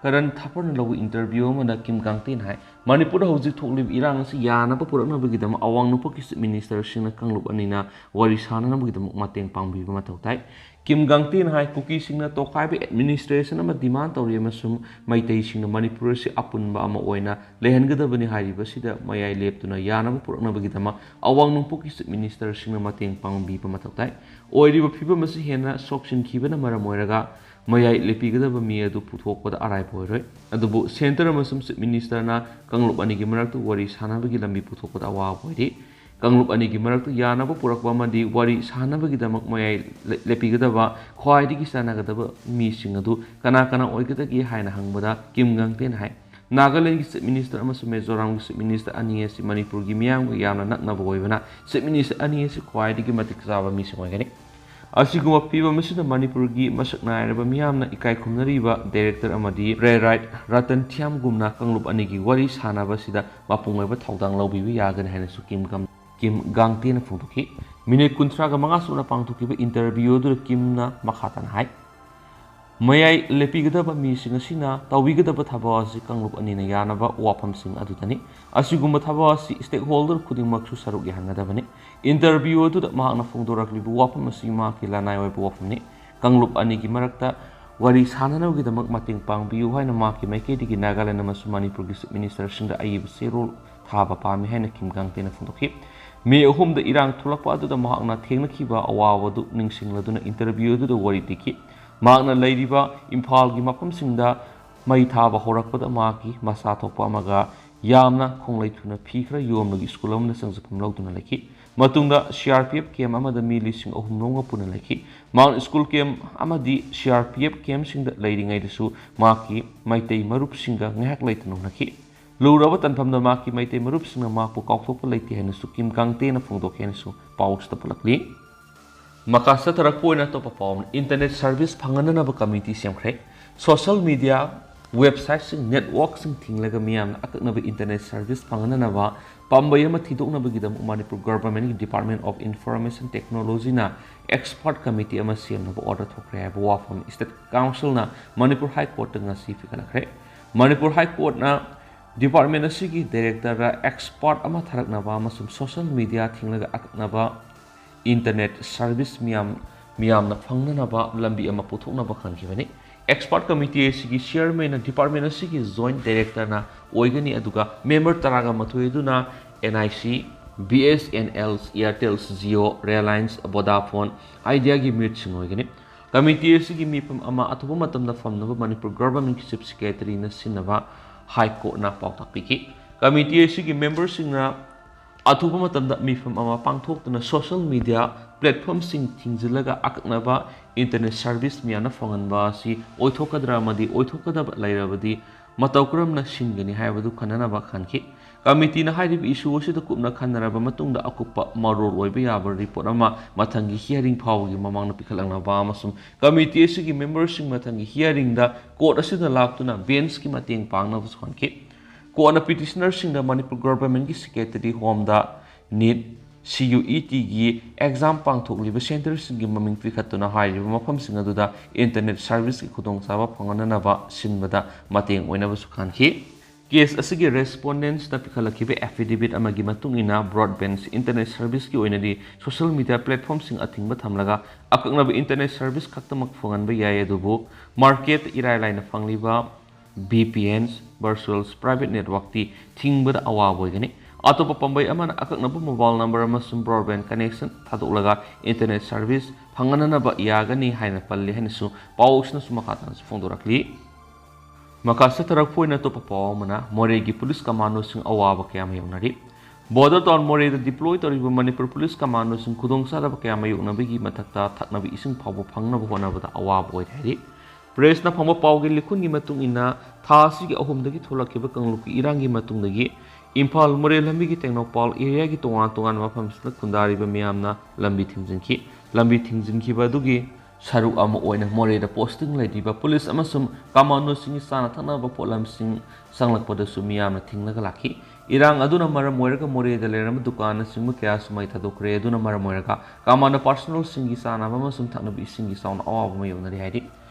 ꯀꯔꯟ ꯊꯥꯄꯔꯅ ꯂꯧꯕ interview ꯑꯃꯗ ꯀꯤꯝ ꯒꯥꯡꯇꯦꯅ ꯍꯥꯏ, ꯃꯅꯤꯄꯨꯔꯗ ꯍꯧꯖꯤꯛ ꯊꯣꯛꯂꯤꯕ ꯏꯔꯥꯡ ꯑꯁꯤ ꯌꯥꯅꯕ ꯄꯨꯔꯛꯅꯕꯒꯤꯗꯃꯛ ꯑꯋꯥꯡ ꯅꯣꯡꯄꯣꯛꯀꯤ Chief Ministerꯁꯤꯡꯅ ꯀꯥꯡꯂꯨꯞ ꯑꯅꯤꯅ ꯋꯥꯔꯤ ꯁꯥꯅꯅꯕꯒꯤꯗꯃꯛ ꯃꯇꯦꯡ ꯄꯥꯡꯕꯤꯕ ꯃꯊꯧ ꯇꯥꯏ꯫ ꯀꯤꯝ ꯒꯥꯡꯇꯦꯅ ꯍꯥꯏ, ꯀꯨꯀꯤꯁꯤꯡꯅ ꯇꯣꯈꯥꯏꯕ administration ꯑꯃ demand ꯇꯧꯔꯤ ꯑꯃꯁꯨꯡ ꯃꯩꯇꯩꯁꯤꯡꯅ ꯃꯅꯤꯄꯨꯔ ꯑꯁꯤ ꯑꯄꯨꯟꯕ ꯑꯃ ꯑꯣꯏꯅ ꯂꯩꯍꯟꯒꯗꯕꯅꯤ ꯍꯥꯏꯔꯤꯕꯁꯤꯗ ꯃꯌꯥꯏ ꯂꯦꯞꯇꯨꯅ ꯌꯥꯅꯕ ꯄꯨꯔꯛꯅꯕꯒꯤꯗꯃꯛ ꯑꯋꯥꯡ ꯅꯣꯡꯄꯣꯛꯀꯤ Chief Ministerꯁꯤꯡꯅ ꯃꯇꯦꯡ ꯄꯥꯡꯕꯤꯕ ꯃꯊꯧ ꯇꯥꯏ꯫ ꯑꯣꯏꯔꯤꯕ ꯐꯤꯕꯝ ꯑꯁꯤ ꯍꯦꯟꯅ ꯁꯣꯛꯆꯤꯟꯈꯤꯕꯅ ꯃꯔꯝ ꯑꯣꯏꯔꯒ ꯃꯌꯥꯏ ꯂꯦꯞꯄꯤꯒꯗꯕ ꯃꯤ ꯑꯗꯨ ꯄꯨꯊꯣꯛꯄꯗ ꯑꯔꯥꯏꯕ ꯑꯣꯏꯔꯣꯏ꯫ ꯑꯗꯨꯕꯨ Centre ꯑꯃꯁꯨꯡ Chief Ministerꯅ ꯀꯥꯡꯂꯨꯞ ꯑꯅꯤꯒꯤ ꯃꯔꯛꯇ ꯋꯥꯔꯤ ꯁꯥꯅꯕꯒꯤ ꯂꯝꯕꯤ ꯄꯨꯊꯣꯛꯄꯗ ꯑꯋꯥꯕ ꯑꯣꯏꯔꯤ꯫ ꯀꯥꯡꯂꯨꯞ ꯑꯅꯤꯒꯤ ꯃꯔꯛꯇ ꯌꯥꯅꯕ ꯄꯨꯔꯛꯄ ꯑꯃꯗꯤ ꯋꯥꯔꯤ ꯁꯥꯅꯕꯒꯤꯗꯃꯛ ꯃꯌꯥꯏ ꯂꯦ-, ꯂꯦꯞꯄꯤꯒꯗꯕ ꯈ꯭ꯋꯥꯏꯗꯒꯤ ꯆꯥꯟꯅꯒꯗꯕ ꯃꯤꯁꯤꯡ ꯑꯗꯨ ꯀꯅꯥ ꯀꯅꯥ ꯑꯣꯏꯒꯗꯒꯦ ꯍꯥꯏꯅ ꯍꯪꯕꯗ ꯀꯤꯝ ꯒꯥꯡꯇꯦꯅ ꯍꯥꯏ, ꯅꯥꯒꯥꯂꯦꯟꯒꯤ Chief Minister ꯑꯃꯁꯨꯡ ꯃꯤꯖꯣꯔꯥꯝꯒꯤ Chief Minister ꯑꯅꯤ ꯑꯁꯤ ꯃꯅꯤꯄꯨꯔꯒꯤ ꯃꯤꯌꯥꯝꯒ ꯌꯥꯝꯅ ꯅꯛꯅꯕ ꯑꯣꯏꯕꯅ Chief Minister ꯑꯅꯤ ꯑꯁꯤ ꯈ꯭ꯋꯥꯏꯗꯒꯤ ꯃꯇꯤꯛ ꯆꯥꯕ ꯃꯤꯁꯤꯡ ꯑꯣꯏꯒꯅꯤ꯫ ꯑꯁꯤꯒꯨꯝꯕ ꯐꯤꯚꯝ ꯑꯁꯤꯗ ꯃꯅꯤꯄꯨꯔꯒꯤ ꯃꯁꯛ ꯅꯥꯏꯔꯕ ꯃꯤꯌꯥꯝꯅ ꯏꯀꯥꯏ ꯈꯨꯝꯅꯔꯤꯕ director ꯑꯃꯗꯤ ꯔꯦ ꯔꯥꯏꯠ ꯔꯇꯟ ꯊꯤꯌꯥꯝꯒꯨꯝꯅ ꯀꯥꯡꯂꯨꯞ ꯑꯅꯤꯒꯤ ꯋꯥꯔꯤ ꯁꯥꯅꯕ ꯑꯁꯤꯗ ꯃꯄꯨꯡ ꯑꯣꯏꯕ ꯊꯧꯗꯥꯡ ꯂꯧꯕꯤꯕ ꯌꯥꯒꯅꯤ ꯍꯥꯏꯅꯁꯨ ꯀꯤꯝ ꯒꯝ-, ꯀꯤꯝ ꯒꯥꯡꯇꯦꯅ ꯐꯣꯡꯗꯣꯛꯈꯤ꯫ Minute ꯀꯨꯟꯊ꯭ꯔꯥꯒ ꯃꯉꯥ ꯁꯨꯞꯅ ꯄꯥꯡꯊꯣꯛꯈꯤꯕ interview ꯑꯗꯨꯗ ꯀꯤꯝꯅ ꯃꯈꯥ ꯇꯥꯅ ꯍꯥꯏ, ꯃꯌꯥꯏ ꯂꯦꯞꯄꯤꯒꯗꯕ ꯃꯤꯁꯤꯡ ꯑꯁꯤꯅ ꯇꯧꯕꯤꯒꯗꯕ ꯊꯕꯛ ꯑꯁꯤ ꯀꯥꯡꯂꯨꯞ ꯑꯅꯤꯅ ꯌꯥꯅꯕ ꯋꯥꯐꯝꯁꯤꯡ ꯑꯗꯨꯗꯅꯤ꯫ ꯑꯁꯤꯒꯨꯝꯕ ꯊꯕꯛ ꯑꯁꯤ stakeholder ꯈꯨꯗꯤꯡꯃꯛꯁꯨ ꯁꯔꯨꯛ ꯌꯥꯍꯟꯒꯗꯕꯅꯤ꯫ Interview ꯑꯗꯨꯗ ꯃꯍꯥꯛꯅ ꯐꯣꯡꯗꯣꯔꯛꯂꯤꯕ ꯋꯥꯐꯝ ꯑꯁꯤ ꯃꯍꯥꯛꯀꯤ ꯂꯅꯥꯏ ꯑꯣꯏꯕ ꯋꯥꯐꯝꯅꯤ꯫ ꯀꯥꯡꯂꯨꯞ ꯑꯅꯤꯒꯤ ꯃꯔꯛꯇ ꯋꯥꯔꯤ ꯁꯥꯅꯅꯕꯒꯤꯗꯃꯛ ꯃꯇꯦꯡ ꯄꯥꯡꯕꯤꯌꯨ ꯍꯥꯏꯅ ꯃꯍꯥꯛꯀꯤ ꯃꯥꯏꯀꯩꯗꯒꯤ ꯅꯥꯒꯥꯂꯦꯟ ꯑꯃꯁꯨꯡ ꯃꯅꯤꯄꯨꯔꯒꯤ Chief Ministerꯁꯤꯡꯗ ꯑꯏꯕ ꯆꯦꯔꯣꯜ ꯊꯥꯕ ꯄꯥꯝꯃꯤ ꯍꯥꯏꯅ ꯀꯤꯝ ꯒꯥꯡꯇꯦꯅ ꯐꯣꯡꯗꯣꯛꯈꯤ꯫ ꯃꯦ ꯑꯍꯨꯝꯗ ꯏꯔꯥꯡ ꯊꯣꯛꯂꯛꯄ ꯑꯗꯨꯗ ꯃꯍꯥꯛꯅ ꯊꯦꯡꯅꯈꯤꯕ ꯑꯋꯥꯕꯗꯨ ꯅꯤꯡꯁꯤꯡꯂꯗꯨꯅ interview ꯑꯗꯨꯗ ꯋꯥꯔꯤ ꯂꯤꯈꯤ꯫ ꯃꯍꯥꯛꯅ ꯂꯩꯔꯤꯕ ꯏꯝꯐꯥꯜꯒꯤ ꯃꯐꯝꯁꯤꯡꯗ ꯃꯩ ꯊꯥꯕ ꯍꯧꯔꯛꯄꯗ ꯃꯍꯥꯛꯀꯤ ꯃꯆꯥ ꯊꯣꯛꯄ ꯑꯃꯒ ꯌꯥꯝꯅ ꯈꯣꯡꯂꯩ ꯊꯨꯅ ꯐꯤ ꯈꯔ ꯌꯣꯝꯂꯒ ꯁ꯭ꯀꯨꯜ ꯑꯃꯗ ꯆꯪꯖꯐꯝ ꯂꯧꯗꯨꯅ ꯂꯩꯈꯤ꯫ ꯃꯇꯨꯡꯗ C R P F camp ꯑꯃꯗ ꯃꯤ ꯂꯤꯁꯤꯡ ꯑꯍꯨꯝ ꯔꯣꯝꯒ ꯄꯨꯟꯅ ꯂꯩꯈꯤ꯫ ꯃꯍꯥꯛꯅ ꯁ꯭ꯀꯨꯜ camp ꯑꯃꯗꯤ C R P F campꯁꯤꯡꯗ ꯂꯩꯔꯤꯉꯩꯗꯁꯨ ꯃꯍꯥꯛꯀꯤ ꯃꯩꯇꯩ ꯃꯔꯨꯞꯁꯤꯡꯒ ꯉꯥꯏꯍꯥꯛ ꯂꯩꯇꯅ ꯎꯅꯈꯤ꯫ ꯂꯨꯔꯕ ꯇꯥꯟꯐꯝꯗ ꯃꯍꯥꯛꯀꯤ ꯃꯩꯇꯩ ꯃꯔꯨꯞꯁꯤꯡꯅ ꯃꯍꯥꯛꯄꯨ ꯀꯥꯎꯊꯣꯛꯄ ꯂꯩꯇꯦ ꯍꯥꯏꯅꯁꯨ ꯀꯤꯝ ꯒꯥꯡꯇꯦꯅ ꯐꯣꯡꯗꯣꯛꯈꯤ ꯍꯥꯏꯅꯁꯨ ꯄꯥꯎꯁꯤꯗ ꯄꯨꯜꯂꯛꯂꯤ꯫ ꯃꯈꯥ ꯆꯠꯊꯔꯛꯄ ꯑꯣꯏꯅ ꯑꯇꯣꯞꯄ ꯄꯥꯎ ꯑꯃꯅ, internet service ꯐꯪꯍꯟꯅꯅꯕ committee ꯁꯦꯝꯈ꯭ꯔꯦ꯫ Social media, websiteꯁꯤꯡ, networkꯁꯤꯡ ꯊꯤꯡꯂꯒ ꯃꯤꯌꯥꯝꯅ ꯑꯀꯛꯅꯕ internet service ꯐꯪꯍꯟꯅꯅꯕ ꯄꯥꯝꯕꯩ ꯑꯃ ꯊꯤꯗꯣꯛꯅꯕꯒꯤꯗꯃꯛ Manipur governmentꯀꯤ Department of Information Technologyꯅ expert committee ꯑꯃ ꯁꯦꯝꯅꯕ order ꯊꯣꯛꯈ꯭ꯔꯦ ꯍꯥꯏꯕ ꯋꯥꯐꯝ State Councilꯅ ꯃꯅꯤꯄꯨꯔ High Courtꯇ ꯉꯁꯤ ꯄꯤꯈꯠꯂꯛꯈ꯭ꯔꯦ꯫ ꯃꯅꯤꯄꯨꯔ High Courtꯅ Department ꯑꯁꯤꯒꯤ director ꯗ expert ꯑꯃ ꯊꯥꯔꯛꯅꯕ ꯑꯃꯁꯨꯡ social media ꯊꯤꯡꯂꯒ ꯑꯀꯛꯅꯕ internet service ꯃꯤꯌꯥꯝ, ꯃꯤꯌꯥꯝꯅ ꯐꯪꯅꯅꯕ ꯂꯝꯕꯤ ꯑꯃ ꯄꯨꯊꯣꯛꯅꯕ ꯈꯟꯈꯤꯕꯅꯤ꯫ Expert committee ꯑꯁꯤꯒꯤ chairman ꯅ department ꯑꯁꯤꯒꯤ joint director ꯅ ꯑꯣꯏꯒꯅꯤ, ꯑꯗꯨꯒ member ꯇꯔꯥꯒ ꯃꯥꯊꯣꯏ ꯑꯗꯨꯅ N I C, B S N L, Airtel, Jio, Reliance, Vodafone, Idea ꯒꯤ ꯃꯤꯍꯨꯠꯁꯤꯡ ꯑꯣꯏꯒꯅꯤ꯫ Committee ꯑꯁꯤꯒꯤ ꯃꯤꯐꯝ ꯑꯃ ꯑꯊꯨꯕ ꯃꯇꯝꯗ ꯐꯝꯅꯕ ꯃꯅꯤꯄꯨꯔ government ꯀꯤ chief secretary ꯅ ꯁꯤꯟꯅꯕ High Court ꯅ ꯄꯥꯎꯇꯥꯛ ꯄꯤꯈꯤ꯫ Committee ꯑꯁꯤꯒꯤ member ꯁꯤꯡꯅ ꯑꯊꯨꯕ ꯃꯇꯝꯗ ꯃꯤꯐꯝ ꯑꯃ ꯄꯥꯡꯊꯣꯛꯇꯨꯅ social media platform ꯁꯤꯡ ꯊꯤꯡꯖꯤꯜꯂꯒ ꯑꯀꯛꯅꯕ internet service ꯃꯤꯌꯥꯝꯅ ꯐꯪꯍꯟꯕ ꯑꯁꯤ ꯑꯣꯏꯊꯣꯛꯀꯗ꯭ꯔꯥ ꯑꯃꯗꯤ ꯑꯣꯏꯊꯣꯛꯀꯗꯕ ꯂꯩꯔꯕꯗꯤ ꯃꯇꯧ ꯀꯔꯝꯅ ꯁꯤꯟꯒꯅꯤ ꯍꯥꯏꯕꯗꯨ ꯈꯟꯅꯅꯕ ꯈꯟꯈꯤ꯫ Committee ꯅ ꯍꯥꯏꯔꯤꯕ issue ꯑꯁꯤꯗ ꯀꯨꯞꯅ ꯈꯟꯅꯔꯕ ꯃꯇꯨꯡꯗ ꯑꯀꯨꯞꯄ ꯃꯔꯣꯜ ꯑꯣꯏꯕ ꯌꯥꯕ report ꯑꯃ ꯃꯊꯪꯒꯤ hearing ꯐꯥꯎꯕꯒꯤ ꯃꯃꯥꯡꯗ ꯄꯤꯈꯠꯂꯛꯅꯕ ꯑꯃꯁꯨꯡ committee ꯑꯁꯤꯒꯤ member ꯁꯤꯡ ꯃꯊꯪꯒꯤ hearing ꯗ court ꯑꯁꯤꯗ ꯂꯥꯛꯇꯨꯅ bench ꯀꯤ ꯃꯇꯦꯡ ꯄꯥꯡꯅꯕꯁꯨ ꯈꯟꯈꯤ꯫ ꯀꯣꯟꯅ petitioner ꯁꯤꯡꯗ ꯃꯅꯤꯄꯨꯔ government ꯀꯤ Secretary Home ꯗ NEET, C U E T ꯒꯤ exam ꯄꯥꯡꯊꯣꯛꯂꯤꯕ centre ꯁꯤꯡꯒꯤ ꯃꯃꯤꯡ ꯄꯤꯈꯠꯇꯨꯅ ꯍꯥꯏꯔꯤꯕ ꯃꯐꯝꯁꯤꯡ ꯑꯗꯨꯗ internet service ꯀꯤ ꯈꯨꯗꯣꯡꯆꯥꯕ ꯐꯪꯍꯟꯅꯅꯕ ꯁꯤꯟꯕꯗ ꯃꯇꯦꯡ ꯑꯣꯏꯅꯕꯁꯨ ꯈꯟꯈꯤ꯫ Case ꯑꯁꯤꯒꯤ respondents ꯅ ꯄꯤꯈꯠꯂꯛꯈꯤꯕ affidavit ꯑꯃꯒꯤ ꯃꯇꯨꯡ ꯏꯟꯅ, broadband internet service ꯀꯤ ꯑꯣꯏꯅꯗꯤ social media platform ꯁꯤꯡ ꯑꯊꯤꯡꯕ ꯊꯝꯂꯒ ꯑꯀꯛꯅꯕ internet service ꯈꯛꯇꯃꯛ ꯐꯪꯍꯟꯕ ꯌꯥꯏ, ꯑꯗꯨꯕꯨ market ꯏꯔꯥꯏ ꯂꯥꯏꯅ ꯐꯪꯂꯤꯕ V P Ns, virtual private network ꯇꯤ ꯊꯤꯡꯕꯗ ꯑꯋꯥꯕ ꯑꯣꯏꯒꯅꯤ꯫ ꯑꯇꯣꯞꯄ ꯄꯥꯝꯕꯩ ꯑꯃꯅ ꯑꯀꯛꯅꯕ mobile number ꯑꯃꯁꯨꯡ broadband connection ꯊꯥꯗꯣꯛꯂꯒ internet service ꯐꯪꯍꯟꯅꯅꯕ ꯌꯥꯒꯅꯤ ꯍꯥꯏꯅ ꯄꯜꯂꯤ ꯍꯥꯏꯅꯁꯨ ꯄꯥꯎꯁꯤꯅꯁꯨ ꯃꯈꯥ ꯇꯥꯅꯁꯨ ꯐꯣꯡꯗꯣꯔꯛꯂꯤ꯫ ꯃꯈꯥ ꯆꯠꯊꯔꯛꯄ ꯑꯣꯏꯅ ꯑꯇꯣꯞꯄ ꯄꯥꯎ ꯑꯃꯅ, ꯃꯣꯔꯦꯒꯤ police commando ꯁꯤꯡ ꯑꯋꯥꯕ ꯀꯌꯥ ꯃꯥꯌꯣꯛꯅꯔꯤ꯫ Border town ꯃꯣꯔꯦꯗ deploy ꯇꯧꯔꯤꯕ ꯃꯅꯤꯄꯨꯔ police commando ꯁꯤꯡ ꯈꯨꯗꯣꯡꯆꯥꯗꯕ ꯀꯌꯥ ꯃꯥꯌꯣꯛꯅꯕꯒꯤ ꯃꯊꯛꯇ ꯊꯛꯅꯕ ꯏꯁꯤꯡ ꯐꯥꯎꯕ ꯐꯪꯅꯕ ꯍꯣꯠꯅꯕꯗ ꯑꯋꯥꯕ ꯑꯣꯏꯔꯦ ꯍꯥꯏꯔꯤ꯫ Press ꯅ ꯐꯪꯕ ꯄꯥꯎꯒꯤ ꯂꯤꯈꯨꯟꯒꯤ ꯃꯇꯨꯡ ꯏꯟꯅ, ꯊꯥ ꯑꯁꯤꯒꯤ ꯑꯍꯨꯝꯗꯒꯤ ꯊꯣꯛꯂꯛꯈꯤꯕ ꯀꯥꯡꯂꯨꯞꯀꯤ ꯏꯔꯥꯡꯒꯤ ꯃꯇꯨꯡꯗꯒꯤ ꯏꯝꯐꯥꯜ ꯃꯣꯔꯦ ꯂꯝꯕꯤꯒꯤ ꯇꯦꯡꯅꯧꯄꯥꯜ area ꯒꯤ ꯇꯣꯉꯥꯟ ꯇꯣꯉꯥꯟꯕ ꯃꯐꯝꯁꯤꯡꯗ ꯈꯨꯟꯗꯥꯔꯤꯕ ꯃꯤꯌꯥꯝꯅ ꯂꯝꯕꯤ ꯊꯤꯡꯖꯤꯟꯈꯤ꯫ ꯂꯝꯕꯤ ꯊꯤꯡꯖꯤꯟꯈꯤꯕ ꯑꯗꯨꯒꯤ ꯁꯔꯨꯛ ꯑꯃ ꯑꯣꯏꯅ ꯃꯣꯔꯦꯗ posting ꯂꯩꯔꯤꯕ police ꯑꯃꯁꯨꯡ commando ꯁꯤꯡꯒꯤ ꯆꯥꯅ ꯊꯛꯅꯕ ꯄꯣꯠꯂꯝꯁꯤꯡ ꯆꯪꯂꯛꯄꯗꯁꯨ ꯃꯤꯌꯥꯝꯅ ꯊꯤꯡꯂꯒ ꯂꯥꯛꯈꯤ꯫ ꯏꯔꯥꯡ ꯑꯗꯨꯅ ꯃꯔꯝ ꯑꯣꯏꯔꯒ ꯃꯣꯔꯦꯗ ꯂꯩꯔꯝꯕ ꯗꯨꯀꯥꯟꯅꯆꯤꯡꯕ ꯀꯌꯥꯁꯨ ꯃꯩ ꯊꯥꯗꯣꯛꯈ꯭ꯔꯦ꯫ ꯑꯗꯨꯅ ꯃꯔꯝ ꯑꯣꯏꯔꯒ commando personnel ꯁꯤꯡꯒꯤ ꯆꯥꯅꯕ ꯑꯃꯁꯨꯡ ꯊꯛꯅꯕ ꯏꯁꯤꯡꯒꯤ ꯆꯥꯎꯅ ꯑꯋꯥꯕ ꯃꯥꯌꯣꯛꯅꯔꯤ ꯍꯥꯏꯔꯤ꯫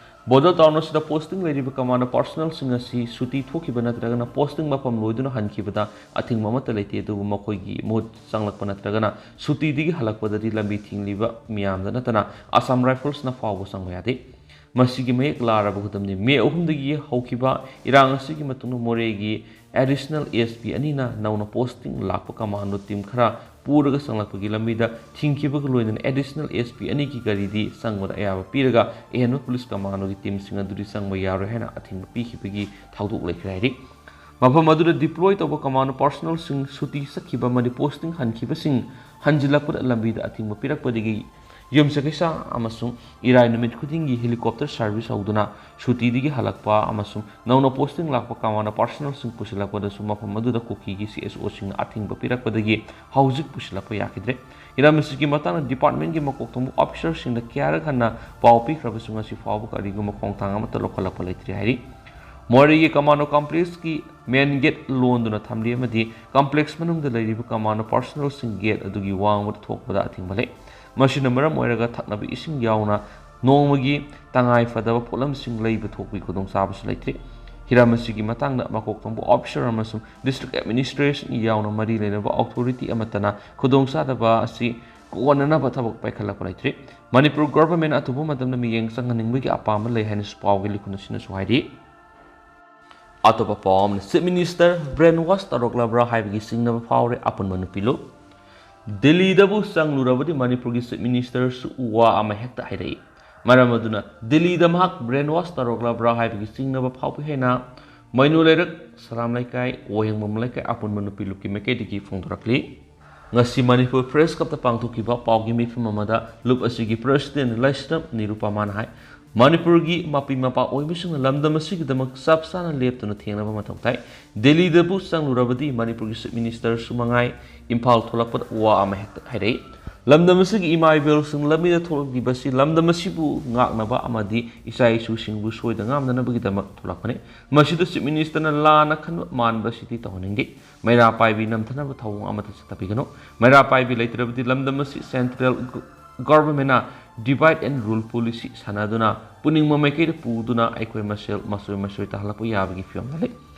ꯕꯣꯗꯜ ꯇꯥꯎꯟ ꯑꯁꯤꯗ ꯄꯣꯁꯇꯤꯡ ꯂꯩꯔꯤꯕ ꯀꯃꯥꯟꯗꯣ ꯄꯥꯔꯁꯣꯅꯦꯜꯁꯤꯡ ꯑꯁꯤ ꯁꯨꯇꯤ ꯊꯣꯛꯈꯤꯕ ꯅꯠꯇ꯭ꯔꯒꯅ ꯄꯣꯁꯇꯤꯡ ꯃꯐꯝ ꯂꯣꯏꯗꯨꯅ ꯍꯟꯈꯤꯕꯗ ꯑꯊꯤꯡꯕ ꯑꯃꯠꯇ ꯂꯩꯇꯦ꯫ ꯑꯗꯨꯕꯨ ꯃꯈꯣꯏꯒꯤ ꯃꯍꯨꯠ ꯆꯪꯂꯛꯄ ꯅꯠꯇ꯭ꯔꯒꯅ ꯁꯨꯇꯤꯗꯒꯤ ꯍꯜꯂꯛꯄꯗꯗꯤ ꯂꯝꯕꯤ ꯊꯤꯡꯂꯤꯕ ꯃꯤꯌꯥꯝꯗ ꯅꯠꯇꯅ ꯑꯁꯥꯝ ꯔꯥꯏꯐꯜꯁꯅ ꯐꯥꯎꯕ ꯆꯪꯕ ꯌꯥꯗꯦ꯫ ꯃꯁꯤꯒꯤ ꯃꯌꯦꯛ ꯂꯥꯔꯕ ꯈꯨꯗꯝꯗꯤ ꯃꯦ ꯑꯍꯨꯝꯗꯒꯤ ꯍꯧꯈꯤꯕ ꯏꯔꯥꯡ ꯑꯁꯤꯒꯤ ꯃꯇꯨꯡꯗ ꯃꯣꯔꯦꯒꯤ ꯑꯦꯗꯤꯁꯅꯦꯜ ꯑꯦꯁ ꯄꯤ ꯑꯅꯤꯅ ꯅꯧꯅ ꯄꯣꯁꯇꯤꯡ ꯂꯥꯛꯄ ꯀꯃꯥꯟꯗꯣ ꯇꯤꯝ ꯈꯔ ꯄꯨꯔꯒ ꯆꯪꯂꯛꯄꯒꯤ ꯂꯝꯕꯤꯗ ꯊꯤꯡꯈꯤꯕꯒ ꯂꯣꯏꯅꯅ ꯑꯦꯗꯤꯁꯅꯦꯜ ꯑꯦꯁ ꯄꯤ ꯑꯅꯤꯒꯤ ꯒꯥꯔꯤꯗꯤ ꯆꯪꯕꯗ ꯑꯌꯥꯕ ꯄꯤꯔꯒ ꯑꯍꯦꯟꯕ ꯄꯨꯂꯤꯁ ꯀꯃꯥꯟꯗꯣꯒꯤ ꯇꯤꯝꯁꯤꯡ ꯑꯗꯨꯗꯤ ꯆꯪꯕ ꯌꯥꯔꯣꯏ ꯍꯥꯏꯅ ꯑꯊꯤꯡꯕ ꯄꯤꯈꯤꯕꯒꯤ ꯊꯧꯗꯣꯛ ꯂꯩꯈ꯭ꯔꯦ ꯍꯥꯏꯔꯤ꯫ ꯃꯐꯝ ꯑꯗꯨꯗ ꯗꯤꯄ꯭ꯂꯣꯏ ꯇꯧꯕ ꯀꯃꯥꯟꯗꯣ ꯄꯥꯔꯁꯣꯅꯦꯜꯁꯤꯡ ꯁꯨꯇꯤ ꯆꯠꯈꯤꯕ ꯑꯃꯗꯤ ꯄꯣꯁꯇꯤꯡ ꯍꯟꯈꯤꯕꯁꯤꯡ ꯍꯟꯖꯤꯜꯂꯛꯄꯗ ꯂꯝꯕꯤꯗ ꯑꯊꯤꯡꯕ ꯄꯤꯔꯛꯄꯗꯒꯤ ꯌꯨꯝꯁꯀꯩꯁ ꯑꯃꯁꯨꯡ ꯏꯔꯥꯏ ꯅꯨꯃꯤꯠ ꯈꯨꯗꯤꯡꯒꯤ ꯍꯦꯂꯤꯀꯣꯞꯇꯔ ꯁꯥꯔꯚꯤꯁ ꯍꯧꯗꯨꯅ ꯁꯨꯇꯤꯗꯒꯤ ꯍꯜꯂꯛꯄ ꯑꯃꯁꯨꯡ ꯅꯧꯅ ꯄꯣꯁꯇꯤꯡ ꯂꯥꯛꯄ ꯀꯃꯥꯟꯗꯣ ꯄꯥꯔꯁꯣꯅꯦꯜꯁꯤꯡ ꯄꯨꯁꯤꯜꯂꯛꯄꯗꯁꯨ ꯃꯐꯝ ꯑꯗꯨꯗ ꯀꯨꯀꯤꯒꯤ ꯁꯤ ꯑꯦꯁ ꯑꯣꯁꯤꯡꯅ ꯑꯊꯤꯡꯕ ꯄꯤꯔꯛꯄꯗꯒꯤ ꯍꯧꯖꯤꯛ ꯄꯨꯁꯤꯜꯂꯛꯄ ꯌꯥꯈꯤꯗ꯭ꯔꯦ꯫ ꯍꯤꯔꯝ ꯑꯁꯤꯒꯤ ꯃꯇꯥꯡꯗ ꯗꯤꯄꯥꯔꯠꯃꯦꯟꯒꯤ ꯃꯀꯣꯛ ꯊꯣꯡꯕ ꯑꯣꯐꯤꯁꯔꯁꯤꯡꯗ ꯀꯌꯥꯔꯛ ꯍꯟꯅ ꯄꯥꯎ ꯄꯤꯈ꯭ꯔꯕꯁꯨ ꯉꯁꯤ ꯐꯥꯎꯕ ꯀꯔꯤꯒꯨꯝꯕ ꯈꯣꯡꯊꯥꯡ ꯑꯃꯠꯇ ꯂꯧꯈꯠꯂꯛꯄ ꯂꯩꯇ꯭ꯔꯤ ꯍꯥꯏꯔꯤ꯫ ꯃꯣꯔꯦꯒꯤ ꯀꯃꯥꯟꯗꯣ ꯀꯝꯄ꯭ꯂꯦꯛꯁꯀꯤ ꯃꯦꯟ ꯒꯦꯠ ꯂꯣꯟꯗꯨꯅ ꯊꯝꯂꯤ ꯑꯃꯗꯤ ꯀꯝꯄ꯭ꯂꯦꯛꯁ ꯃꯅꯨꯡꯗ ꯂꯩꯔꯤꯕ ꯀꯃꯥꯟꯗꯣ ꯄꯥꯔꯁꯣꯅꯦꯜꯁꯤꯡ ꯒꯦꯠ ꯑꯗꯨꯒꯤ ꯋꯥꯡꯃꯗ ꯊꯣꯛꯄꯗ ꯑꯊꯤꯡꯕ ꯂꯩ꯫ ꯃꯁꯤꯅ ꯃꯔꯝ ꯑꯣꯏꯔꯒ ꯊꯛꯅꯕ ꯏꯁꯤꯡ ꯌꯥꯎꯅ ꯅꯣꯡꯃꯒꯤ ꯇꯉꯥꯏ ꯐꯗꯕ ꯄꯣꯠꯂꯝꯁꯤꯡ ꯂꯩꯕ ꯊꯣꯛꯄꯒꯤ ꯈꯨꯗꯣꯡꯆꯥꯕꯁꯨ ꯂꯩꯇ꯭ꯔꯤ꯫ ꯍꯤꯔꯝ ꯑꯁꯤꯒꯤ ꯃꯇꯥꯡꯗ ꯃꯀꯣꯛ ꯊꯣꯡꯕ ꯑꯣꯐꯤꯁꯔ ꯑꯃꯁꯨꯡ ꯗꯤꯁꯇ꯭ꯔꯤꯛ ꯑꯦꯗꯃꯤꯅꯤꯁꯇ꯭ꯔꯦꯁꯟ ꯌꯥꯎꯅ ꯃꯔꯤ ꯂꯩꯅꯕ ꯑꯣꯊꯣꯔꯤꯇꯤ ꯑꯃꯠꯇꯅ ꯈꯨꯗꯣꯡꯆꯥꯗꯕ ꯑꯁꯤ ꯀꯣꯟꯅꯅꯕ ꯊꯕꯛ ꯄꯥꯏꯈꯠꯂꯛꯄ ꯂꯩꯇ꯭ꯔꯤ꯫ ꯃꯅꯤꯄꯨꯔ ꯒꯣꯚꯔꯟꯃꯦꯟꯠ ꯑꯊꯨꯕ ꯃꯇꯝꯗ ꯃꯤꯠꯌꯦꯡ ꯆꯪꯍꯟꯅꯤꯡꯕꯒꯤ ꯑꯄꯥꯝꯕ ꯂꯩ ꯍꯥꯏꯅꯁꯨ ꯄꯥꯎꯒꯤ ꯂꯤꯈꯨꯟ ꯑꯁꯤꯅꯁꯨ ꯍꯥꯏꯔꯤ꯫ ꯑꯇꯣꯞꯄ ꯄꯥꯎ ꯑꯃꯅ, ꯆꯤꯐ ꯃꯤꯅꯤꯁꯇꯔ ꯕ꯭ꯔꯦꯟ ꯋꯥꯁ ꯇꯧꯔꯛꯂꯕ꯭ꯔꯥ ꯍꯥꯏꯕꯒꯤ ꯆꯤꯡꯅꯕ ꯐꯥꯎꯔꯦ ꯑꯄꯨꯟꯕ ꯅꯨꯄꯤ ꯂꯨꯞ꯫ ꯗꯤꯜꯂꯤꯗꯕꯨ ꯆꯪꯂꯨꯔꯕꯗꯤ ꯃꯅꯤꯄꯨꯔꯒꯤ ꯆꯤꯐ ꯃꯤꯅꯤꯁꯇꯔꯁꯨ ꯋꯥ ꯑꯃ ꯍꯦꯛꯇ ꯍꯥꯏꯔꯛꯏ꯫ ꯃꯔꯝ ꯑꯗꯨꯅ ꯗꯤꯜꯂꯤꯗ ꯃꯍꯥꯛ ꯕ꯭ꯔꯦꯟ ꯋꯥꯁ ꯇꯧꯔꯛꯂꯕ꯭ꯔꯥ ꯍꯥꯏꯕꯒꯤ ꯆꯤꯡꯅꯕ ꯐꯥꯎꯏ ꯍꯥꯏꯅ ꯃꯩꯅꯣ ꯂꯩꯔꯛ, ꯁꯂꯥꯝ ꯂꯩꯀꯥꯏ, ꯋꯥꯍꯦꯡꯕꯝ ꯂꯩꯀꯥꯏ ꯑꯄꯨꯟꯕ ꯅꯨꯄꯤ ꯂꯨꯞꯀꯤ ꯃꯥꯏꯀꯩꯗꯒꯤ ꯐꯣꯡꯗꯣꯔꯛꯂꯤ꯫ ꯉꯁꯤ ꯃꯅꯤꯄꯨꯔ ꯄ꯭ꯔꯦꯁ ꯀ꯭ꯂꯕꯇ ꯄꯥꯡꯊꯣꯛꯈꯤꯕ ꯄꯥꯎꯒꯤ ꯃꯤꯐꯝ ꯑꯃꯗ ꯂꯨꯞ ꯑꯁꯤꯒꯤ ꯄ꯭ꯔꯦꯁꯤꯗꯦꯟꯠ ꯂꯩꯁ꯭ꯔꯝ ꯅꯤꯔꯨꯄꯃꯥꯅ ꯍꯥꯏ, ꯃꯅꯤꯄꯨꯔꯒꯤ ꯃꯄꯤ ꯃꯄꯥ ꯑꯣꯏꯕꯁꯤꯡꯅ ꯂꯝꯗꯝ ꯑꯁꯤꯒꯤꯗꯃꯛ ꯆꯞ ꯆꯥꯅ ꯂꯦꯞꯇꯨꯅ ꯊꯦꯡꯅꯕ ꯃꯊꯧ ꯇꯥꯏ꯫ ꯗꯤꯜꯂꯤꯗꯕꯨ ꯆꯪꯂꯨꯔꯕꯗꯤ ꯃꯅꯤꯄꯨꯔꯒꯤ ꯆꯤꯐ ꯃꯤꯅꯤꯁꯇꯔꯁꯨ ꯃꯉꯥꯏ ꯏꯝꯐꯥꯜ ꯊꯣꯛꯂꯛꯄꯗ ꯋꯥ ꯑꯃ ꯍꯦꯛꯇ ꯍꯥꯏꯔꯛꯏ꯫ ꯂꯝꯗꯝ ꯑꯁꯤꯒꯤ ꯏꯃꯥ ꯏꯕꯦꯜꯁꯤꯡ ꯂꯝꯕꯤꯗ ꯊꯣꯛꯂꯛꯂꯤꯕꯁꯤ ꯂꯝꯗꯝ ꯑꯁꯤꯕꯨ ꯉꯥꯛꯅꯕ ꯑꯃꯗꯤ ꯏꯆꯥ ꯏꯁꯨꯁꯤꯡꯕꯨ ꯁꯣꯏꯗ ꯉꯥꯝꯗꯅꯕꯒꯤꯗꯃꯛ ꯊꯣꯛꯂꯛꯄꯅꯤ꯫ ꯃꯁꯤꯗ ꯆꯤꯐ ꯃꯤꯅꯤꯁꯇꯔꯅ ꯂꯥꯟꯅ ꯈꯟꯕ ꯃꯥꯟꯕ ꯑꯁꯤꯗꯤ ꯇꯧꯍꯟꯅꯤꯡꯗꯦ꯫ ꯃꯩꯔꯥ ꯄꯥꯏꯕꯤ ꯅꯝꯊꯅꯕ ꯊꯧꯑꯣꯡ ꯑꯃꯠꯇ ꯆꯠꯊꯕꯤꯒꯅꯨ꯫ ꯃꯩꯔꯥ ꯄꯥꯏꯕꯤ ꯂꯩꯇ꯭ꯔꯕꯗꯤ ꯂꯝꯗꯝ ꯑꯁꯤ ꯁꯦꯟꯇ꯭ꯔꯦꯜ ꯒ-, ꯒꯣꯚꯔꯟꯃꯦꯟꯠꯅ Divide and rule policy ꯁꯥꯟꯅꯗꯨꯅ ꯄꯨꯅꯤꯡꯕ ꯃꯥꯏꯀꯩꯗ ꯄꯨꯗꯨꯅ ꯑꯩꯈꯣꯏ ꯃꯁꯦꯜ ꯃꯆꯣꯏ ꯃꯆꯣꯏ ꯇꯥꯍꯜꯂꯛꯄ ꯌꯥꯕꯒꯤ ꯐꯤꯕꯝꯗ ꯂꯩ꯫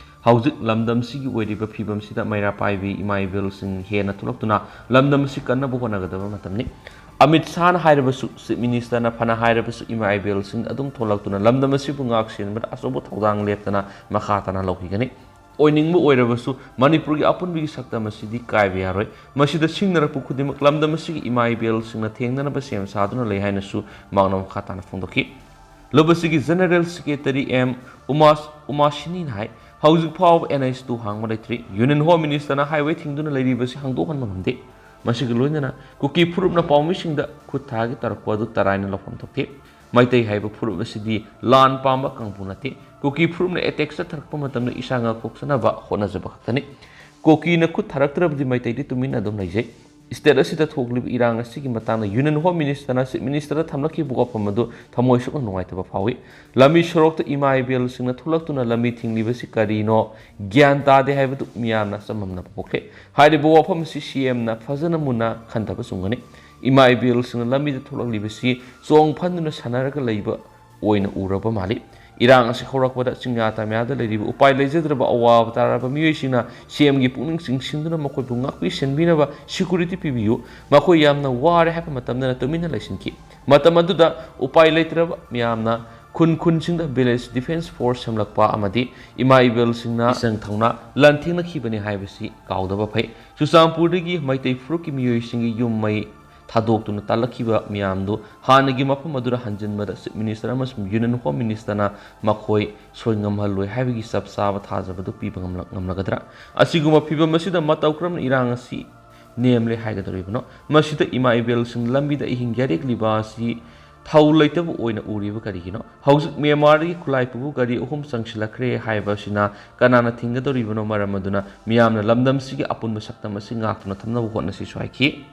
ꯍꯧꯖꯤꯛ ꯂꯝꯗꯝꯁꯤꯒꯤ ꯑꯣꯏꯔꯤꯕ ꯐꯤꯕꯝꯁꯤꯗ ꯃꯩꯔꯥ ꯄꯥꯏꯕꯤ ꯏꯃꯥ ꯏꯕꯦꯜꯁꯤꯡ ꯍꯦꯟꯅ ꯊꯣꯛꯂꯛꯇꯨꯅ ꯂꯝꯗꯝ ꯑꯁꯤ ꯀꯟꯅꯕ ꯍꯣꯠꯅꯒꯗꯕ ꯃꯇꯝꯅꯤ꯫ ꯑꯃꯤꯠ ꯁꯥꯍꯅ ꯍꯥꯏꯔꯕꯁꯨ, ꯆꯤꯐ ꯃꯤꯅꯤꯁꯇꯔꯅ ꯐꯅ ꯍꯥꯏꯔꯕꯁꯨ, ꯏꯃꯥ ꯏꯕꯦꯜꯁꯤꯡ ꯑꯗꯨꯝ ꯊꯣꯛꯂꯛꯇꯨꯅ ꯂꯝꯗꯝ ꯑꯁꯤꯕꯨ ꯉꯥꯛ ꯁꯦꯟꯕꯗ ꯑꯆꯧꯕ ꯊꯧꯗꯥꯡ ꯂꯦꯞꯇꯅ ꯃꯈꯥ ꯇꯥꯅ ꯂꯧꯈꯤꯒꯅꯤ꯫ ꯑꯣꯏꯅꯤꯡꯕ ꯑꯣꯏꯔꯕꯁꯨ ꯃꯅꯤꯄꯨꯔꯒꯤ ꯑꯄꯨꯟꯕꯒꯤ ꯁꯛꯇꯝ ꯑꯁꯤꯗꯤ ꯀꯥꯏꯕ ꯌꯥꯔꯣꯏ꯫ ꯃꯁꯤꯗ ꯁꯤꯡꯅꯔꯛꯄ ꯈꯨꯗꯤꯡꯃꯛ ꯂꯝꯗꯝ ꯑꯁꯤꯒꯤ ꯏꯃꯥ ꯏꯕꯦꯜꯁꯤꯡꯅ ꯊꯦꯡꯅꯅꯕ ꯁꯦꯝ ꯁꯥꯗꯨꯅ ꯂꯩ ꯍꯥꯏꯅꯁꯨ ꯃꯍꯥꯛꯅ ꯃꯈꯥ ꯇꯥꯅ ꯐꯣꯡꯗꯣꯛꯈꯤ꯫ ꯂꯨꯞ ꯑꯁꯤꯒꯤ ꯖꯦꯅꯔꯦꯜ ꯁꯦꯀ꯭ꯔꯦꯇꯔꯤ ꯑꯦꯝ ꯎꯃꯥ-, ꯎꯃꯥꯁꯤꯅꯤꯅ ꯍꯥꯏ, ꯍꯧꯖꯤꯛ ꯐꯥꯎꯕ ꯑꯦꯟ ꯑꯩꯆ ꯇꯨ ꯍꯥꯡꯕ ꯂꯩꯇ꯭ꯔꯤ꯫ ꯌꯨꯅꯤꯌꯟ ꯍꯣꯝ ꯃꯤꯅꯤꯁꯇꯔꯅ ꯍꯥꯏꯋꯦ ꯊꯤꯡꯗꯨꯅ ꯂꯩꯔꯤꯕꯁꯤ ꯍꯥꯡꯗꯣꯛꯍꯟꯕ ꯉꯝꯗꯦ꯫ ꯃꯁꯤꯒ ꯂꯣꯏꯅꯅ ꯀꯨꯀꯤ ꯐꯨꯔꯨꯞꯅ ꯄꯥꯎꯃꯤꯁꯤꯡꯗ ꯈꯨꯠ ꯊꯥꯒꯤ ꯇꯧꯔꯛꯄ ꯑꯗꯨ ꯇꯔꯥꯏꯅ ꯂꯧꯐꯝ ꯊꯣꯛꯇꯦ꯫ ꯃꯩꯇꯩ ꯍꯥꯏꯕ ꯐꯨꯔꯨꯞ ꯑꯁꯤꯗꯤ ꯂꯥꯟ ꯄꯥꯝꯕ ꯀꯥꯡꯕꯨ ꯅꯠꯇꯦ꯫ ꯀꯨꯀꯤ ꯐꯨꯔꯨꯞꯅ ꯑꯦꯇꯦꯛ ꯆꯠꯊꯔꯛꯄ ꯃꯇꯝꯗ ꯏꯁꯥ ꯉꯥꯛꯊꯣꯛꯆꯅꯕ ꯍꯣꯠꯅꯖꯕ ꯈꯛꯇꯅꯤ꯫ ꯀꯨꯀꯤꯅ ꯈꯨꯠ ꯊꯥꯔꯛꯇ꯭ꯔꯕꯗꯤ ꯃꯩꯇꯩꯗꯤ ꯇꯨꯃꯤꯟꯅ ꯑꯗꯨꯝ ꯂꯩꯖꯩ꯫ ꯁ꯭ꯇꯦꯠ ꯑꯁꯤꯗ ꯊꯣꯛꯂꯤꯕ ꯏꯔꯥꯡ ꯑꯁꯤꯒꯤ ꯃꯇꯥꯡꯗ ꯌꯨꯅꯤꯌꯟ ꯍꯣꯝ ꯃꯤꯅꯤꯁꯇꯔꯅ ꯆꯤꯐ ꯃꯤꯅꯤꯁꯇꯔꯗ ꯊꯝꯂꯛꯈꯤꯕ ꯋꯥꯐꯝ ꯑꯗꯨ ꯊꯃꯣꯏ ꯁꯣꯛꯅ ꯅꯨꯡꯉꯥꯏꯇꯕ ꯐꯥꯎꯏ꯫ ꯂꯝꯕꯤ ꯁꯣꯔꯣꯛꯇ ꯏꯃꯥ ꯏꯕꯦꯜꯁꯤꯡꯅ ꯊꯣꯛꯂꯛꯇꯨꯅ ꯂꯝꯕꯤ ꯊꯤꯡꯂꯤꯕꯁꯤ ꯀꯔꯤꯅꯣ ꯒ꯭ꯌꯥꯟ ꯇꯥꯗꯦ ꯍꯥꯏꯕꯗꯨ ꯃꯤꯌꯥꯝꯅ ꯆꯃꯝꯅꯕ ꯄꯣꯛꯂꯦ꯫ ꯍꯥꯏꯔꯤꯕ ꯋꯥꯐꯝ ꯑꯁꯤ ꯁꯤ ꯑꯦꯝꯅ ꯐꯖꯅ ꯃꯨꯟꯅ ꯈꯟꯊꯕ ꯆꯨꯝꯒꯅꯤ꯫ ꯏꯃꯥ ꯏꯕꯦꯜꯁꯤꯡꯅ ꯂꯝꯕꯤꯗ ꯊꯣꯛꯂꯛꯂꯤꯕꯁꯤ ꯆꯣꯡ ꯐꯟꯗꯨꯅ ꯁꯥꯟꯅꯔꯒ ꯂꯩꯕ ꯑꯣꯏꯅ ꯎꯔꯕ ꯃꯥꯜꯂꯤ꯫ ꯏꯔꯥꯡ ꯑꯁꯤ ꯍꯧꯔꯛꯄꯗ ꯆꯤꯡꯌꯥ ꯇꯝꯌꯥꯗ ꯂꯩꯔꯤꯕ ꯎꯄꯥꯏ ꯂꯩꯖꯗ꯭ꯔꯕ ꯑꯋꯥꯕ ꯇꯥꯔꯕ ꯃꯤꯑꯣꯏꯁꯤꯡꯅ ꯁꯤ ꯑꯦꯝꯒꯤ ꯄꯨꯛꯅꯤꯡ ꯆꯤꯡꯁꯤꯟꯗꯨꯅ ꯃꯈꯣꯏꯕꯨ ꯉꯥꯛꯄꯤ ꯁꯦꯟꯕꯤꯅꯕ ꯁꯦꯀ꯭ꯌꯨꯔꯤꯇꯤ ꯄꯤꯕꯤꯌꯨ, ꯃꯈꯣꯏ ꯌꯥꯝꯅ ꯋꯥꯔꯦ ꯍꯥꯏꯕ ꯃꯇꯝꯗꯅ ꯇꯨꯃꯤꯟꯅ ꯂꯩꯁꯤꯟꯈꯤ꯫ ꯃꯇꯝ ꯑꯗꯨꯗ ꯎꯄꯥꯏ ꯂꯩꯇ꯭ꯔꯕ ꯃꯤꯌꯥꯝꯅ ꯈꯨꯟ ꯈꯨꯟꯁꯤꯡꯗ ꯚꯤꯂꯦꯖ ꯗꯤꯐꯦꯟꯁ ꯐꯣꯔꯁ ꯁꯦꯝꯂꯛꯄ ꯑꯃꯗꯤ ꯏꯃꯥ ꯏꯕꯦꯜꯁꯤꯡꯅ ꯏꯆꯪ ꯊꯧꯅ ꯂꯥꯟꯊꯦꯡꯅꯈꯤꯕꯅꯤ ꯍꯥꯏꯕꯁꯤ ꯀꯥꯎꯗꯕ ꯐꯩ꯫ ꯆꯨꯔꯆꯥꯟꯄꯨꯔꯗꯒꯤ ꯃꯩꯇꯩ ꯐꯨꯔꯨꯞꯀꯤ ꯃꯤꯑꯣꯏꯁꯤꯡꯒꯤ ꯌꯨꯝ ꯃꯩ ꯊꯥꯗꯣꯛꯇꯨꯅ ꯇꯥꯜꯂꯛꯈꯤꯕ ꯃꯤꯌꯥꯝꯗꯨ ꯍꯥꯟꯅꯒꯤ ꯃꯐꯝ ꯑꯗꯨꯗ ꯍꯟꯖꯤꯟꯕꯗ ꯆꯤꯐ ꯃꯤꯅꯤꯁꯇꯔ ꯑꯃꯁꯨꯡ ꯌꯨꯅꯤꯌꯟ ꯍꯣꯝ ꯃꯤꯅꯤꯁꯇꯔꯅ ꯃꯈꯣꯏ ꯁꯣꯏ ꯉꯝꯍꯜꯂꯣꯏ ꯍꯥꯏꯕꯒꯤ ꯆꯞ ꯆꯥꯕ ꯊꯥꯖꯕꯗꯨ ꯄꯤꯕ ꯉꯝꯂꯛ-, ꯉꯝꯂꯒꯗ꯭ꯔꯥ? ꯑꯁꯤꯒꯨꯝꯕ ꯐꯤꯕꯝ ꯑꯁꯤꯗ ꯃꯇꯧ ꯀꯔꯝꯅ ꯏꯔꯥꯡ ꯑꯁꯤ ꯅꯦꯝꯂꯦ ꯍꯥꯏꯒꯗꯧꯔꯤꯕꯅꯣ? ꯃꯁꯤꯗ ꯏꯃꯥ ꯏꯕꯦꯜꯁꯤꯡ ꯂꯝꯕꯤꯗ ꯑꯍꯤꯡ ꯌꯥꯔꯦꯛꯂꯤꯕ ꯑꯁꯤ ꯊꯧ ꯂꯩꯇꯕ ꯑꯣꯏꯅ ꯎꯔꯤꯕ ꯀꯔꯤꯒꯤꯅꯣ? ꯍꯧꯖꯤꯛ ꯃ꯭ꯌꯥꯟꯃꯥꯔꯗꯒꯤ ꯈꯨꯠꯂꯥꯏ ꯄꯨꯕ ꯒꯥꯔꯤ ꯑꯍꯨꯝ ꯆꯪꯁꯤꯜꯂꯛꯈ꯭ꯔꯦ ꯍꯥꯏꯕ ꯑꯁꯤꯅ ꯀꯅꯥꯅ ꯊꯤꯡꯒꯗꯧꯔꯤꯕꯅꯣ? ꯃꯔꯝ ꯑꯗꯨꯅ ꯃꯤꯌꯥꯝꯅ ꯂꯝꯗꯝꯁꯤꯒꯤ ꯑꯄꯨꯟꯕ ꯁꯛꯇꯝ ꯑꯁꯤ ꯉꯥꯛꯇꯨꯅ ꯊꯝꯅꯕ ꯍꯣꯠꯅꯁꯤꯁꯨ ꯍꯥꯏꯈꯤ꯫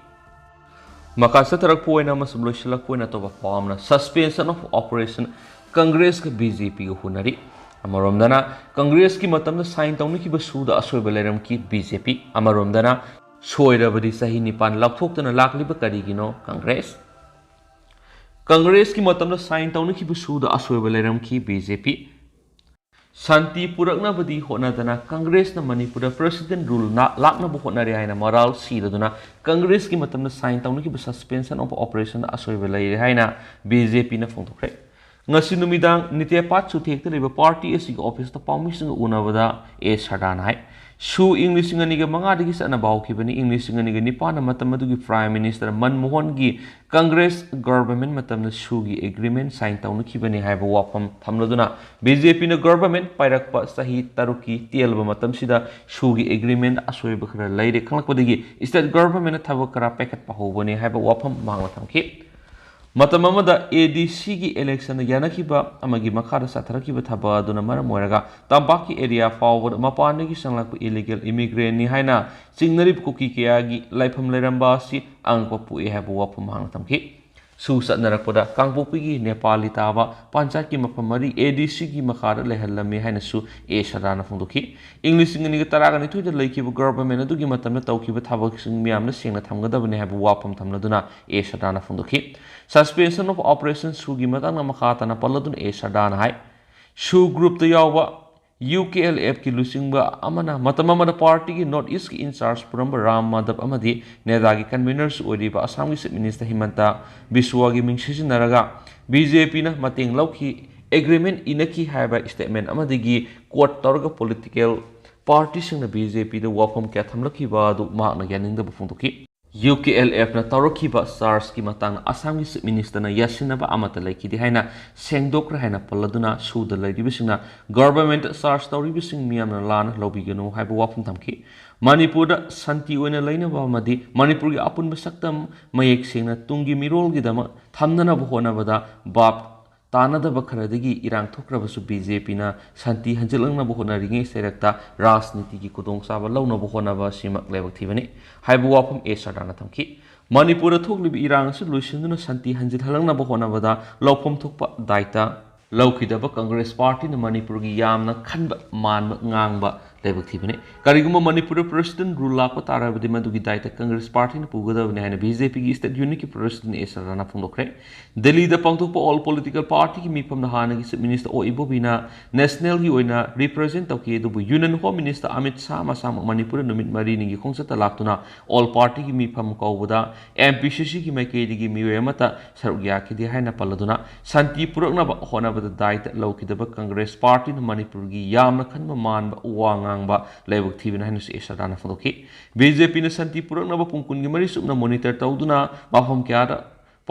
ꯃꯈꯥ ꯆꯠꯊꯔꯛꯄ ꯑꯣꯏꯅ ꯑꯃꯁꯨꯡ ꯂꯣꯏꯁꯤꯜꯂꯛꯄ ꯑꯣꯏꯅ ꯑꯇꯣꯞꯄ ꯄꯥꯎ ꯑꯃꯅ, suspension of operation, ꯀꯪꯒ꯭ꯔꯦꯁꯀ ꯕꯤ ꯖꯦ ꯄꯤꯒ ꯍꯨꯟꯅꯔꯤ꯫ ꯑꯃꯔꯣꯝꯗꯅ ꯀꯪꯒ꯭ꯔꯦꯁꯀꯤ ꯃꯇꯝꯗ ꯁꯥꯏꯟ ꯇꯧꯅꯈꯤꯕ ꯁꯨꯗ ꯑꯁꯣꯏꯕ ꯂꯩꯔꯝꯈꯤ ꯕꯤ ꯖꯦ ꯄꯤ꯫ ꯑꯃꯔꯣꯝꯗꯅ ꯁꯣꯏꯔꯕꯗꯤ ꯆꯍꯤ ꯅꯤꯄꯥꯟ ꯂꯥꯎꯊꯣꯛꯇꯅ ꯂꯥꯛꯂꯤꯕ ꯀꯔꯤꯒꯤꯅꯣ ꯀꯪꯒ꯭ꯔꯦꯁ? ꯀꯪꯒ꯭ꯔꯦꯁꯀꯤ ꯃꯇꯝꯗ ꯁꯥꯏꯟ ꯇꯧꯅꯈꯤꯕ ꯁꯨꯗ ꯑꯁꯣꯏꯕ ꯂꯩꯔꯝꯈꯤ ꯕꯤ ꯖꯦ ꯄꯤ꯫ ꯁꯥꯟꯇꯤ ꯄꯨꯔꯛꯅꯕꯗꯤ ꯍꯣꯠꯅꯗꯅ ꯀꯪꯒ꯭ꯔꯦꯁꯅ ꯃꯅꯤꯄꯨꯔꯗ ꯄ꯭ꯔꯦꯁꯤꯗꯦꯟ ꯔꯨꯜ ꯂꯥꯛꯅꯕ ꯍꯣꯠꯅꯔꯦ ꯍꯥꯏꯅ ꯃꯔꯥꯜ ꯁꯤꯔꯗꯨꯅ ꯀꯪꯒ꯭ꯔꯦꯁꯀꯤ ꯃꯇꯝꯗ ꯁꯥꯏꯟ ꯇꯧꯅꯈꯤꯕ ꯁꯁꯄꯦꯟꯁꯟ ꯑꯣꯐ ꯑꯣꯄꯔꯦꯁꯟꯗ ꯑꯁꯣꯏꯕ ꯂꯩꯔꯦ ꯍꯥꯏꯅ ꯕꯤ ꯖꯦ ꯄꯤꯅ ꯐꯣꯡꯗꯣꯛꯈ꯭ꯔꯦ꯫ ꯉꯁꯤ ꯅꯨꯃꯤꯗꯥꯡ ꯅꯤꯇꯦ ꯄꯥꯠ ꯁꯨꯊꯦꯛꯇ ꯂꯩꯕ ꯄꯥꯔꯇꯤ ꯑꯁꯤꯒꯤ ꯑꯣꯐꯤꯁꯇ ꯄꯥꯎꯃꯤꯁꯤꯡꯒ ꯎꯅꯕꯗ ꯑꯦ ꯁꯔꯗꯥꯅ ꯍꯥꯏ, ꯁꯨ ꯏꯪ ꯂꯤꯁꯤꯡ ꯑꯅꯤꯒ ꯃꯉꯥꯗꯒꯤ ꯆꯠꯅꯕ ꯍꯧꯈꯤꯕꯅꯤ꯫ ꯏꯪ ꯂꯤꯁꯤꯡ ꯑꯅꯤꯒ ꯅꯤꯄꯥꯟꯗ ꯃꯇꯝ ꯑꯗꯨꯒꯤ ꯄ꯭ꯔꯥꯏꯝ ꯃꯤꯅꯤꯁꯇꯔ ꯃꯟꯃꯣꯍꯟꯒꯤ ꯀꯪꯒ꯭ꯔꯦꯁ ꯒꯚꯔꯟꯃꯦꯟꯠ ꯃꯇꯝꯗ ꯁꯨꯒꯤ ꯑꯦꯒ꯭ꯔꯤꯃꯦꯟꯠ ꯁꯥꯏꯟ ꯇꯧꯅꯈꯤꯕꯅꯤ ꯍꯥꯏꯕ ꯋꯥꯐꯝ ꯊꯝꯂꯗꯨꯅ ꯕꯤ ꯖꯦ ꯄꯤꯅ ꯒꯚꯔꯟꯃꯦꯟꯠ ꯄꯥꯏꯔꯛꯄ ꯆꯍꯤ ꯇꯔꯨꯛꯀꯤ ꯇꯦꯜꯂꯕ ꯃꯇꯝꯁꯤꯗ ꯁꯨꯒꯤ ꯑꯦꯒ꯭ꯔꯤꯃꯦꯟꯠ ꯑꯁꯣꯏꯕ ꯈꯔ ꯂꯩꯔꯦ ꯈꯪꯂꯛꯄꯗꯒꯤ ꯁ꯭ꯇꯦꯠ ꯒꯚꯔꯟꯃꯦꯟꯠꯅ ꯊꯕꯛ ꯈꯔ ꯄꯥꯏꯈꯠꯄ ꯍꯧꯕꯅꯤ ꯍꯥꯏꯕ ꯋꯥꯐꯝ ꯃꯍꯥꯛꯅ ꯊꯝꯈꯤ꯫ ꯃꯇꯝ ꯑꯃꯗ ꯑꯦ ꯗꯤ ꯁꯤꯒꯤ ꯏꯂꯦꯛꯁꯟꯗ ꯌꯥꯅꯈꯤꯕ ꯑꯃꯒꯤ ꯃꯈꯥꯗ ꯆꯠꯊꯔꯛꯈꯤꯕ ꯊꯕꯛ ꯑꯗꯨꯅ ꯃꯔꯝ ꯑꯣꯏꯔꯒ ꯇꯝꯄꯥꯛꯀꯤ ꯑꯦꯔꯤꯌꯥ ꯐꯥꯎꯕꯗ ꯃꯄꯥꯟꯗꯒꯤ ꯆꯪꯂꯛꯄ ꯏꯂꯤꯒꯦꯜ ꯏꯃꯤꯒ꯭ꯔꯦꯟꯠꯅꯤ ꯍꯥꯏꯅ ꯆꯤꯡꯅꯔꯤꯕ ꯀꯨꯀꯤ ꯀꯌꯥꯒꯤ ꯂꯩꯐꯝ ꯂꯩꯔꯝꯕ ꯑꯁꯤ ꯑꯉꯛꯄ ꯄꯣꯛꯏ ꯍꯥꯏꯕ ꯋꯥꯐꯝ ꯃꯍꯥꯛꯅ ꯊꯝꯈꯤ꯫ ꯁꯨ ꯆꯠꯅꯔꯛꯄꯗ ꯀꯥꯡꯄꯣꯛꯄꯤꯒꯤ ꯅꯦꯄꯥꯂꯤ ꯇꯥꯕ ꯄꯟꯆꯥꯌꯠꯀꯤ ꯃꯐꯝ ꯃꯔꯤ ꯑꯦ ꯗꯤ ꯁꯤꯒꯤ ꯃꯈꯥꯗ ꯂꯩꯍꯜꯂꯝꯃꯤ ꯍꯥꯏꯅꯁꯨ ꯑꯦ ꯁꯔꯗꯥꯅ ꯐꯣꯡꯗꯣꯛꯈꯤ꯫ ꯏꯪ ꯂꯤꯁꯤꯡ ꯑꯅꯤꯒ ꯇꯔꯥꯅꯤꯊꯣꯏꯗ ꯂꯩꯈꯤꯕ ꯒꯚꯔꯟꯃꯦꯟꯠ ꯑꯗꯨꯒꯤ ꯃꯇꯝꯗ ꯇꯧꯈꯤꯕ ꯊꯕꯛꯁꯤꯡ ꯃꯤꯌꯥꯝꯅ ꯁꯦꯡꯅ ꯊꯝꯒꯗꯕꯅꯤ ꯍꯥꯏꯕ ꯋꯥꯐꯝ ꯊꯝꯂꯗꯨꯅ ꯑꯦ ꯁꯔꯗꯥꯅ ꯐꯣꯡꯗꯣꯛꯈꯤ꯫ ꯁꯁꯄꯦꯟꯁꯟ ꯑꯣꯐ ꯑꯣꯄꯔꯦꯁꯟ ꯁꯨꯒꯤ ꯃꯇꯥꯡꯗ ꯃꯈꯥ ꯇꯥꯅ ꯄꯜꯂꯗꯨꯅ ꯑꯦ ꯁꯔꯗꯥꯅ ꯍꯥꯏ, ꯁꯨ ꯒ꯭ꯔꯨꯞꯇ ꯌꯥꯎꯕ ꯌꯨ ꯀꯦ ꯑꯦꯜ ꯑꯦꯐꯀꯤ ꯂꯨꯆꯤꯡꯕ ꯑꯃꯅ ꯃꯇꯝ ꯑꯃꯗ ꯄꯥꯔꯇꯤꯒꯤ ꯅꯣꯔꯠ ꯏꯁ꯭ꯠꯀꯤ ꯏꯟꯆꯥꯔꯖ ꯄꯨꯔꯝꯕ ꯔꯥꯝ ꯃꯥꯙꯕ ꯑꯃꯗꯤ ꯅꯦꯗꯥꯒꯤ ꯀꯟꯚꯤꯅꯔꯁꯨ ꯑꯣꯏꯔꯤꯕ ꯑꯁꯥꯝꯒꯤ ꯆꯤꯐ ꯃꯤꯅꯤꯁꯇꯔ ꯍꯤꯃꯟꯇ ꯕꯤꯁ꯭ꯋꯥꯒꯤ ꯃꯤꯡ ꯁꯤꯖꯤꯟꯅꯔꯒ ꯕꯤ ꯖꯦ ꯄꯤꯅ ꯃꯇꯦꯡ ꯂꯧꯈꯤ, ꯑꯦꯒ꯭ꯔꯤꯃꯦꯟꯠ ꯏꯅꯈꯤ ꯍꯥꯏꯕ ꯁ꯭ꯇꯦꯠꯃꯦꯟꯠ ꯑꯃꯗꯒꯤ ꯀꯣꯠ ꯇꯧꯔꯒ ꯄꯣꯂꯤꯇꯤꯀꯦꯜ ꯄꯥꯔꯇꯤꯁꯤꯡꯅ ꯕꯤ ꯖꯦ ꯄꯤꯗ ꯋꯥꯐꯝ ꯀꯌꯥ ꯊꯝꯂꯛꯈꯤꯕ ꯑꯗꯨ ꯃꯍꯥꯛꯅ ꯌꯥꯅꯤꯡꯗꯕ ꯐꯣꯡꯗꯣꯛꯈꯤ꯫ ꯌꯨ ꯀꯦ ꯑꯦꯜ ꯑꯦꯐꯅ ꯇꯧꯔꯛꯈꯤꯕ ꯆꯥꯔꯖꯀꯤ ꯃꯇꯥꯡꯗ ꯑꯁꯥꯝꯒꯤ ꯆꯤꯐ ꯃꯤꯅꯤꯁꯇꯔꯅ ꯌꯥꯁꯤꯟꯅꯕ ꯑꯃꯠꯇ ꯂꯩꯈꯤꯗꯦ ꯍꯥꯏꯅ ꯁꯦꯡꯗꯣꯛꯈ꯭ꯔꯦ ꯍꯥꯏꯅ ꯄꯜꯂꯗꯨꯅ ꯁꯨꯗ ꯂꯩꯔꯤꯕꯁꯤꯡꯅ ꯒꯚꯔꯟꯃꯦꯟꯠꯇ ꯆꯥꯔꯖ ꯇꯧꯔꯤꯕꯁꯤꯡ ꯃꯤꯌꯥꯝꯅ ꯂꯥꯟꯅ ꯂꯧꯕꯤꯒꯅꯨ ꯍꯥꯏꯕ ꯋꯥꯐꯝ ꯊꯝꯈꯤ꯫ ꯃꯅꯤꯄꯨꯔꯗ ꯁꯥꯟꯇꯤ ꯑꯣꯏꯅ ꯂꯩꯅꯕ ꯑꯃꯗꯤ ꯃꯅꯤꯄꯨꯔꯒꯤ ꯑꯄꯨꯟꯕ ꯁꯛꯇꯝ ꯃꯌꯦꯛ ꯁꯦꯡꯅ ꯇꯨꯡꯒꯤ ꯃꯤꯔꯣꯜꯒꯤꯗꯃꯛ ꯊꯝꯅꯅꯕ ꯍꯣꯠꯅꯕꯗ ꯚꯥꯞ ꯇꯥꯅꯗꯕ ꯈꯔꯗꯒꯤ ꯏꯔꯥꯡ ꯊꯣꯛꯈ꯭ꯔꯕꯁꯨ ꯕꯤ ꯖꯦ ꯄꯤꯅ ꯁꯥꯟꯇꯤ ꯍꯟꯖꯤꯜꯂꯛꯅꯕ ꯍꯣꯠꯅꯔꯤꯉꯩ ꯆꯩꯔꯛꯇ ꯔꯥꯖꯅꯤꯇꯤꯒꯤ ꯈꯨꯗꯣꯡꯆꯥꯕ ꯂꯧꯅꯕ ꯍꯣꯠꯅꯕ ꯑꯁꯤꯃꯛ ꯂꯥꯏꯕꯛ ꯊꯤꯕꯅꯤ ꯍꯥꯏꯕ ꯋꯥꯐꯝ ꯑꯦ ꯁꯔꯗꯥꯅ ꯊꯝꯈꯤ꯫ ꯃꯅꯤꯄꯨꯔꯗ ꯊꯣꯛꯂꯤꯕ ꯏꯔꯥꯡ ꯑꯁꯤ ꯂꯣꯏꯁꯤꯟꯗꯨꯅ ꯁꯥꯟꯇꯤ ꯍꯟꯖꯤꯜꯍꯜꯂꯛꯅꯕ ꯍꯣꯠꯅꯕꯗ ꯂꯧꯐꯝ ꯊꯣꯛꯄ ꯗꯥꯏꯇ ꯂꯧꯈꯤꯗꯕ ꯀꯪꯒ꯭ꯔꯦꯁ ꯄꯥꯔꯇꯤꯅ ꯃꯅꯤꯄꯨꯔꯒꯤ ꯌꯥꯝꯅ ꯈꯟꯕ ꯃꯥꯟꯕ ꯉꯥꯡꯕ ꯂꯥꯏꯕꯛ ꯊꯤꯕꯅꯤ꯫ ꯀꯔꯤꯒꯨꯝꯕ ꯃꯅꯤꯄꯨꯔꯗ ꯄ꯭ꯔꯁꯤꯗꯦꯟ ꯔꯨꯜ ꯂꯥꯛꯄ ꯇꯥꯔꯕꯗꯤ ꯃꯗꯨꯒꯤ ꯗꯥꯏꯇ ꯀꯪꯒ꯭ꯔꯦꯁ ꯄꯥꯔꯇꯤꯅ ꯄꯨꯒꯗꯕꯅꯤ ꯍꯥꯏꯅ ꯕꯤ ꯖꯦ ꯄꯤꯒꯤ ꯁ꯭ꯇꯦꯠ ꯌꯨꯅꯤꯠꯀꯤ ꯄ꯭ꯔꯁꯤꯗꯦꯟ ꯑꯦ ꯁꯔꯗꯥꯅ ꯐꯣꯡꯗꯣꯛꯈ꯭ꯔꯦ꯫ ꯗꯦꯜꯂꯤꯗ ꯄꯥꯡꯊꯣꯛꯄ ꯑꯣꯜ ꯄꯣꯂꯤꯇꯤꯀꯦꯜ ꯄꯥꯔꯇꯤꯒꯤ ꯃꯤꯐꯝꯗ ꯍꯥꯟꯅꯒꯤ ꯆꯤꯐ ꯃꯤꯅꯤꯁꯇꯔ ꯑꯣ ꯏꯕꯣꯕꯤꯅ ꯅꯦꯁꯅꯦꯜꯒꯤ ꯑꯣꯏꯅ ꯔꯤꯄ꯭ꯔꯖꯦꯟ ꯇꯧꯈꯤ, ꯑꯗꯨꯕꯨ union home minister Amit Shah ꯃꯁꯥꯃꯛ ꯃꯅꯤꯄꯨꯔꯗ ꯅꯨꯃꯤꯠ ꯃꯔꯤꯅꯤꯒꯤ ꯈꯣꯡꯆꯠꯇ ꯂꯥꯛꯇꯨꯅ ꯑꯣꯜ ꯄꯥꯔꯇꯤꯒꯤ ꯃꯤꯐꯝ ꯀꯧꯕꯗ ꯑꯦꯝ ꯄꯤ ꯁꯤ ꯁꯤꯒꯤ ꯃꯥꯏꯀꯩꯗꯒꯤ ꯃꯤꯑꯣꯏ ꯑꯃꯠꯇ ꯁꯔꯨꯛ ꯌꯥꯈꯤꯗꯦ ꯍꯥꯏꯅ ꯄꯜꯂꯗꯨꯅ ꯁꯥꯟꯇꯤ ꯄꯨꯔꯛꯅꯕ ꯍꯣꯠꯅꯕꯗ ꯗꯥꯏꯇ ꯂꯧꯈꯤꯗꯕ ꯀꯪꯒ꯭ꯔꯦꯁ ꯄꯥꯔꯇꯤꯅ ꯃꯅꯤꯄꯨꯔꯒꯤ ꯌꯥꯝꯅ ꯈꯟꯕ ꯃꯥꯟꯕ ꯋꯥ ꯉꯥꯡꯕ ꯂꯥꯏꯕꯛ ꯊꯤꯕꯅꯤ ꯍꯥꯏꯅꯁꯨ ꯑꯦ ꯁꯔꯗꯥꯅ ꯐꯣꯡꯗꯣꯛꯈꯤ꯫ ꯕꯤ ꯖꯦ ꯄꯤꯅ ꯁꯥꯟꯇꯤ ꯄꯨꯔꯛꯅꯕ ꯄꯨꯡ ꯀꯨꯟꯒꯤ ꯃꯔꯤ ꯆꯨꯞꯅ ꯃꯣꯅꯤꯇꯔ ꯇꯧꯗꯨꯅ ꯃꯐꯝ ꯀꯌꯥꯗ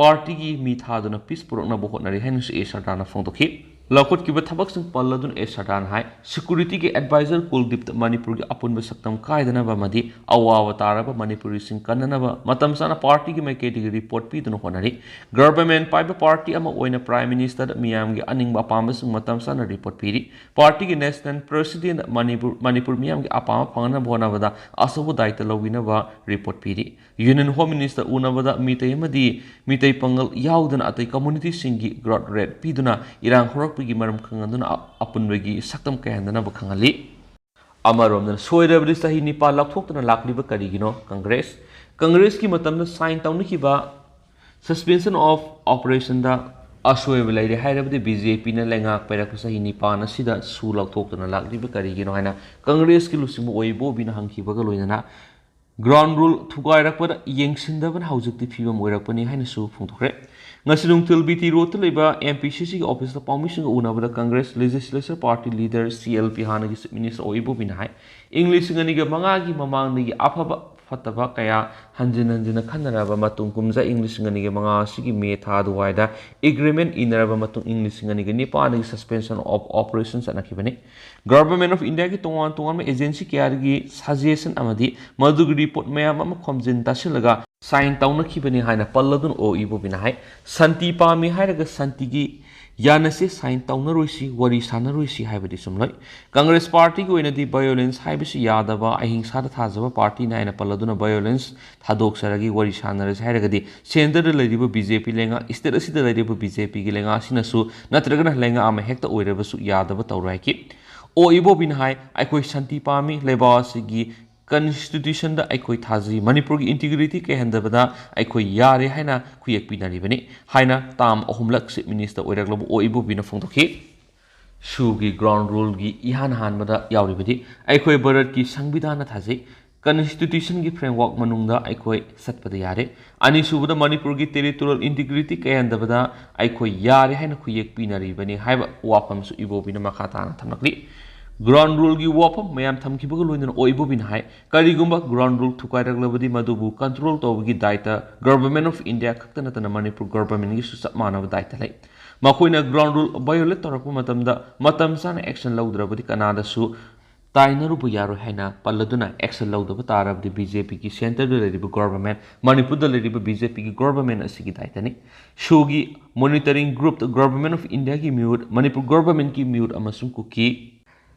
ꯄꯥꯔꯇꯤꯒꯤ ꯃꯤ ꯊꯥꯗꯨꯅ ꯄꯤꯁ ꯄꯨꯔꯛꯅꯕ ꯍꯣꯠꯅꯔꯤ ꯍꯥꯏꯅꯁꯨ ꯑꯦ ꯁꯔꯗꯥꯅ ꯐꯣꯡꯗꯣꯛꯈꯤ꯫ ꯂꯧꯈꯠꯈꯤꯕ ꯊꯕꯛꯁꯤꯡ ꯄꯜꯂꯗꯨꯅ ꯑꯦ ꯁꯔꯗꯥꯅ ꯍꯥꯏ, ꯁꯦꯀ꯭ꯌꯨꯔꯤꯇꯤꯒꯤ ꯑꯦꯗꯚꯥꯏꯖꯔ ꯀꯨꯜꯗꯤꯞꯇ ꯃꯅꯤꯄꯨꯔꯒꯤ ꯑꯄꯨꯟꯕ ꯁꯛꯇꯝ ꯀꯥꯏꯗꯅꯕ ꯑꯃꯗꯤ ꯑꯋꯥꯕ ꯇꯥꯔꯕ ꯃꯅꯤꯄꯨꯔꯤꯁꯤꯡ ꯀꯟꯅꯅꯕ ꯃꯇꯝ ꯆꯥꯅ ꯄꯥꯔꯇꯤꯒꯤ ꯃꯥꯏꯀꯩꯗꯒꯤ ꯔꯤꯄꯣꯔꯠ ꯄꯤꯗꯨꯅ ꯍꯣꯠꯅꯔꯤ꯫ ꯒꯚꯔꯟꯃꯦꯟ ꯄꯥꯏꯕ ꯄꯥꯔꯇꯤ ꯑꯃ ꯑꯣꯏꯅ ꯄ꯭ꯔꯥꯏꯝ ꯃꯤꯅꯤꯁꯇꯔꯗ ꯃꯤꯌꯥꯝꯒꯤ ꯑꯅꯤꯡꯕ ꯑꯄꯥꯝꯕꯁꯤꯡ ꯃꯇꯝ ꯆꯥꯅ ꯔꯤꯄꯣꯔꯠ ꯄꯤꯔꯤ꯫ ꯄꯥꯔꯇꯤꯒꯤ ꯅꯦꯁꯅꯦꯜ ꯄ꯭ꯔꯁꯤꯗꯦꯟꯠ ꯃꯅꯤꯄꯨꯔ, ꯃꯅꯤꯄꯨꯔ ꯃꯤꯌꯥꯝꯒꯤ ꯑꯄꯥꯝꯕ ꯐꯪꯅꯅꯕ ꯍꯣꯠꯅꯕꯗ ꯑꯆꯧꯕ ꯗꯥꯏꯇ ꯂꯧꯕꯤꯅꯕ ꯔꯤꯄꯣꯔꯠ ꯄꯤꯔꯤ꯫ ꯌꯨꯅꯤꯌꯟ ꯍꯣꯝ ꯃꯤꯅꯤꯁꯇꯔ ꯎꯅꯕꯗ ꯃꯤꯇꯩ ꯑꯃꯗꯤ ꯃꯤꯇꯩ ꯄꯥꯉꯜ ꯌꯥꯎꯗꯅ ꯑꯇꯩ ꯀꯝꯃꯨꯅꯤꯇꯤꯁꯤꯡꯒꯤ ꯒ꯭ꯔꯣꯊ ꯔꯦꯠ ꯄꯤꯗꯨꯅ ꯏꯔꯥꯡ ꯍꯧꯔꯛꯄꯒꯤ ꯃꯔꯝ ꯈꯪꯍꯟꯗꯨꯅ ꯑ-, ꯑꯄꯨꯟꯕꯒꯤ ꯁꯛꯇꯝ ꯀꯥꯏꯍꯟꯗꯅꯕ ꯈꯪꯍꯜꯂꯤ꯫ ꯑꯃꯔꯣꯝꯗꯅ ꯁꯣꯏꯗ꯭ꯔꯕꯗꯤ ꯆꯍꯤ ꯅꯤꯄꯥꯟ ꯂꯥꯞꯊꯣꯛꯇꯨꯅ ꯂꯥꯛꯂꯤꯕ ꯀꯔꯤꯒꯤꯅꯣ? ꯀꯪꯒ꯭ꯔꯦꯁ, ꯀꯪꯒ꯭ꯔꯦꯁꯀꯤ ꯃꯇꯝꯗ ꯁꯥꯏꯟ ꯇꯧꯅꯈꯤꯕ suspension of operationꯗ ꯑꯁꯣꯏꯕ ꯂꯩꯔꯦ ꯍꯥꯏꯔꯕꯗꯤ ꯕꯤ ꯖꯦ ꯄꯤꯅ ꯂꯩꯉꯥꯛ ꯄꯥꯏꯔꯛꯄ ꯆꯍꯤ ꯅꯤꯄꯥꯟ ꯑꯁꯤꯗ ꯁꯨ ꯂꯧꯊꯣꯛꯇꯨꯅ ꯂꯥꯛꯂꯤꯕ ꯀꯔꯤꯒꯤꯅꯣ ꯍꯥꯏꯅ ꯀꯪꯒ꯭ꯔꯦꯁꯀꯤ ꯂꯨꯆꯤꯡꯕ ꯑꯣꯏ ꯕꯣꯕꯤꯅ ꯍꯪꯈꯤꯕꯒ ꯂꯣꯏꯅꯅ ꯒ꯭ꯔꯥꯎꯟ ꯔꯨꯜ ꯊꯨꯒꯥꯏꯔꯛꯄꯗ ꯌꯦꯡꯁꯤꯟꯗꯕꯅ ꯍꯧꯖꯤꯛꯇꯤ ꯐꯤꯕꯝ ꯑꯣꯏꯔꯛꯄꯅꯤ ꯍꯥꯏꯅꯁꯨ ꯐꯣꯡꯗꯣꯛꯈ꯭ꯔꯦ꯫ ꯉꯁꯤ ꯅꯨꯡꯊꯤꯜ ꯕꯤ ꯇꯤ ꯔꯣꯗꯇ ꯂꯩꯕ ꯑꯦꯝ ꯄꯤ ꯁꯤ ꯁꯤꯒꯤ ꯑꯣꯐꯤꯁꯇ ꯄꯥꯎꯃꯤꯁꯤꯡꯒ ꯎꯅꯕꯗ Congress legislature party leader C L P ꯍꯥꯟꯅꯒꯤ ꯆꯤꯐ ꯃꯤꯅꯤꯁꯇꯔ ꯑꯣ ꯏꯕꯣꯕꯤꯅ ꯍꯥꯏ, ꯏꯪ ꯂꯤꯁꯤꯡ ꯑꯅꯤꯒ ꯃꯉꯥꯒꯤ ꯃꯃꯥꯡꯗꯒꯤ ꯑꯐꯕ ꯐꯠꯇꯕ ꯀꯌꯥ ꯍꯟꯖꯤꯟ ꯍꯟꯖꯤꯟꯅ ꯈꯟꯅꯔꯕ ꯃꯇꯨꯡ, ꯀꯨꯝꯖꯥ ꯏꯪ ꯂꯤꯁꯤꯡ ꯑꯅꯤꯒ ꯃꯉꯥ ꯑꯁꯤꯒꯤ ꯃꯦ ꯊꯥ ꯑꯗꯨꯋꯥꯏꯗ ꯑꯦꯒ꯭ꯔꯤꯃꯦꯟ ꯏꯅꯔꯕ ꯃꯇꯨꯡ, ꯏꯪ ꯂꯤꯁꯤꯡ ꯑꯅꯤꯒ ꯅꯤꯄꯥꯟꯗꯒꯤ suspension of operation ꯆꯠꯅꯈꯤꯕꯅꯤ꯫ ꯒꯚꯔꯟꯃꯦꯟꯠ ꯑꯣꯐ ꯏꯟꯗꯤꯌꯥꯒꯤ ꯇꯣꯉꯥꯟ ꯇꯣꯉꯥꯟꯕ ꯑꯦꯖꯦꯟꯁꯤ ꯀꯌꯥꯗꯒꯤ ꯁꯖꯦꯁꯟ ꯑꯃꯗꯤ ꯃꯗꯨꯒꯤ ꯔꯤꯄꯣꯔꯠ ꯃꯌꯥꯝ ꯑꯃ ꯈꯣꯝꯖꯤꯟ ꯇꯥꯁꯤꯜꯂꯒ ꯁꯥꯏꯟ ꯇꯧꯅꯈꯤꯕꯅꯤ ꯍꯥꯏꯅ ꯄꯜꯂꯗꯨꯅ ꯑꯣ ꯏꯕꯣꯕꯤꯅ ꯍꯥꯏ, ꯁꯥꯟꯇꯤ ꯄꯥꯝꯃꯤ ꯍꯥꯏꯔꯒ ꯁꯥꯟꯇꯤꯒꯤ ꯌꯥꯅꯁꯦ ꯁꯥꯏꯟ ꯇꯧꯅꯔꯣꯏꯁꯤ, ꯋꯥꯔꯤ ꯁꯥꯟꯅꯔꯣꯏꯁꯤ ꯍꯥꯏꯕꯗꯤ ꯆꯨꯝꯂꯣꯏ꯫ ꯀꯪꯒ꯭ꯔꯦꯁ ꯄꯥꯔꯇꯤꯒꯤ ꯑꯣꯏꯅꯗꯤ ꯚꯥꯏꯑꯣꯂꯦꯟꯁ ꯍꯥꯏꯕꯁꯤ ꯌꯥꯗꯕ, ꯑꯍꯤꯡꯁꯥꯗ ꯊꯥꯖꯕ ꯄꯥꯔꯇꯤꯅꯤ ꯍꯥꯏꯅ ꯄꯜꯂꯗꯨꯅ ꯚꯥꯏꯑꯣꯂꯦꯟꯁ ꯊꯥꯗꯣꯛꯆꯔꯒꯦ, ꯋꯥꯔꯤ ꯁꯥꯟꯅꯔꯁꯤ ꯍꯥꯏꯔꯒꯗꯤ ꯁꯦꯟꯇꯔꯗ ꯂꯩꯔꯤꯕ ꯕꯤ ꯖꯦ ꯄꯤ ꯂꯩꯉꯥꯛ, ꯁ꯭ꯇꯦꯠ ꯑꯁꯤꯗ ꯂꯩꯔꯤꯕ ꯕꯤ ꯖꯦ ꯄꯤꯒꯤ ꯂꯩꯉꯥꯛ ꯑꯁꯤꯅꯁꯨ ꯅꯠꯇ꯭ꯔꯒꯅ ꯂꯩꯉꯥꯛ ꯑꯃ ꯍꯦꯛꯇ ꯑꯣꯏꯔꯕꯁꯨ ꯌꯥꯗꯕ ꯇꯧꯔꯣꯏ ꯍꯥꯏꯈꯤ꯫ ꯑꯣ ꯏꯕꯣꯕꯤꯅ ꯍꯥꯏ, ꯑꯩꯈꯣꯏ ꯁꯥꯟꯇꯤ ꯄꯥꯝꯃꯤ, ꯂꯩꯕꯥꯛ ꯑꯁꯤꯒꯤ ꯀꯟꯁꯇꯤꯇ꯭ꯌꯨꯁꯟꯗ ꯑꯩꯈꯣꯏ ꯊꯥꯖꯩ, ꯃꯅꯤꯄꯨꯔꯒꯤ ꯏꯟꯇꯤꯒ꯭ꯔꯤꯇꯤ ꯀꯥꯏꯍꯟꯗꯕꯗ ꯑꯩꯈꯣꯏ ꯌꯥꯔꯦ ꯍꯥꯏꯅ ꯈꯨꯌꯦꯛ ꯄꯤꯅꯔꯤꯕꯅꯤ ꯍꯥꯏꯅ ꯇꯥꯝ ꯑꯍꯨꯝꯂꯛ ꯆꯤꯐ ꯃꯤꯅꯤꯁꯇꯔ ꯑꯣꯏꯔꯛꯂꯕ ꯑꯣ ꯏꯕꯣꯕꯤꯅ ꯐꯣꯡꯗꯣꯛꯈꯤ꯫ ꯁꯨꯒꯤ ꯒ꯭ꯔꯥꯎꯟ ꯔꯨꯜꯒꯤ ꯏꯍꯥꯟ ꯍꯥꯟꯕꯗ ꯌꯥꯎꯔꯤꯕꯗꯤ ꯑꯩꯈꯣꯏ ꯚꯥꯔꯠꯀꯤ ꯁꯪꯕꯤꯙꯥꯟꯅ ꯊꯥꯖꯩ, ꯀꯟꯁꯇꯤꯇ꯭ꯌꯨꯁꯟꯒꯤ ꯐ꯭ꯔꯦꯝꯋꯥꯔꯛ ꯃꯅꯨꯡꯗ ꯑꯩꯈꯣꯏ ꯆꯠꯄꯗ ꯌꯥꯔꯦ꯫ ꯑꯅꯤꯁꯨꯕꯗ, ꯃꯅꯤꯄꯨꯔꯒꯤ ꯇꯦꯔꯤꯇꯣꯔꯤꯌꯦꯜ ꯏꯟꯇꯤꯒ꯭ꯔꯤꯇꯤ ꯀꯥꯏꯍꯟꯗꯕꯗ ꯑꯩꯈꯣꯏ ꯌꯥꯔꯦ ꯍꯥꯏꯅ ꯈꯨꯌꯦꯛ ꯄꯤꯅꯔꯤꯕꯅꯤ ꯍꯥꯏꯕ ꯋꯥꯐꯝꯁꯨ ꯏꯕꯣꯕꯤꯅ ꯃꯈꯥ ꯇꯥꯅ ꯊꯝꯂꯛꯂꯤ꯫ ꯒ꯭ꯔꯥꯎꯟ ꯔꯨꯜꯒꯤ ꯋꯥꯐꯝ ꯃꯌꯥꯝ ꯊꯝꯈꯤꯕꯒ ꯂꯣꯏꯅꯅ ꯑꯣ ꯏꯕꯣꯕꯤꯅ ꯍꯥꯏ, ꯀꯔꯤꯒꯨꯝꯕ ꯒ꯭ꯔꯥꯎꯟ ꯔꯨꯜ ꯊꯨꯒꯥꯏꯔꯛꯂꯕꯗꯤ ꯃꯗꯨꯕꯨ ꯀꯟꯇ꯭ꯔꯣꯜ ꯇꯧꯕꯒꯤ ꯗꯥꯏꯇ ꯒꯚꯔꯟꯃꯦꯟꯠ ꯑꯣꯐ ꯏꯟꯗꯤꯌꯥ ꯈꯛꯇ ꯅꯠꯇꯅ ꯃꯅꯤꯄꯨꯔ ꯒꯚꯔꯟꯃꯦꯟꯠꯀꯤꯁꯨ ꯆꯞ ꯃꯥꯟꯅꯕ ꯗꯥꯏꯇ ꯂꯩ꯫ ꯃꯈꯣꯏꯅ ꯒ꯭ꯔꯥꯎꯟ ꯔꯨꯜ ꯚꯥꯏꯑꯣꯂꯦꯠ ꯇꯧꯔꯛꯄ ꯃꯇꯝꯗ ꯃꯇꯝ ꯆꯥꯅ ꯑꯦꯛꯁꯟ ꯂꯧꯗ꯭ꯔꯕꯗꯤ ꯀꯅꯥꯗꯁꯨ ꯇꯥꯏꯅꯔꯨꯕ ꯌꯥꯔꯣꯏ ꯍꯥꯏꯅ ꯄꯜꯂꯗꯨꯅ, ꯑꯦꯛꯁꯟ ꯂꯧꯗꯕ ꯇꯥꯔꯕꯗꯤ ꯕꯤꯖꯦꯄꯤꯒꯤ ꯁꯦꯟꯇꯔꯗ ꯂꯩꯔꯤꯕ ꯒꯣꯚꯔꯟꯃꯦꯟꯠ, ꯃꯅꯤꯄꯨꯔꯗ ꯂꯩꯔꯤꯕ ꯕꯤꯖꯦꯄꯤꯒꯤ ꯒꯣꯚꯔꯟꯃꯦꯟꯠ ꯑꯁꯤꯒꯤ ꯗꯥꯏꯇꯅꯤ꯫ ꯁꯨꯒꯤ ꯃꯣꯅꯤꯇꯔꯤꯡ ꯒ꯭ꯔꯨꯞꯇ ꯒꯣꯚꯔꯟꯃꯦꯟꯠ ꯑꯣꯐ ꯏꯟꯗꯤꯌꯥꯒꯤ ꯃꯤꯍꯨꯠ, ꯃꯅꯤꯄꯨꯔ ꯒꯣꯚꯔꯟꯃꯦꯟꯠꯀꯤ ꯃꯤꯍꯨꯠ ꯑꯃꯁꯨꯡ ꯀꯨꯀꯤ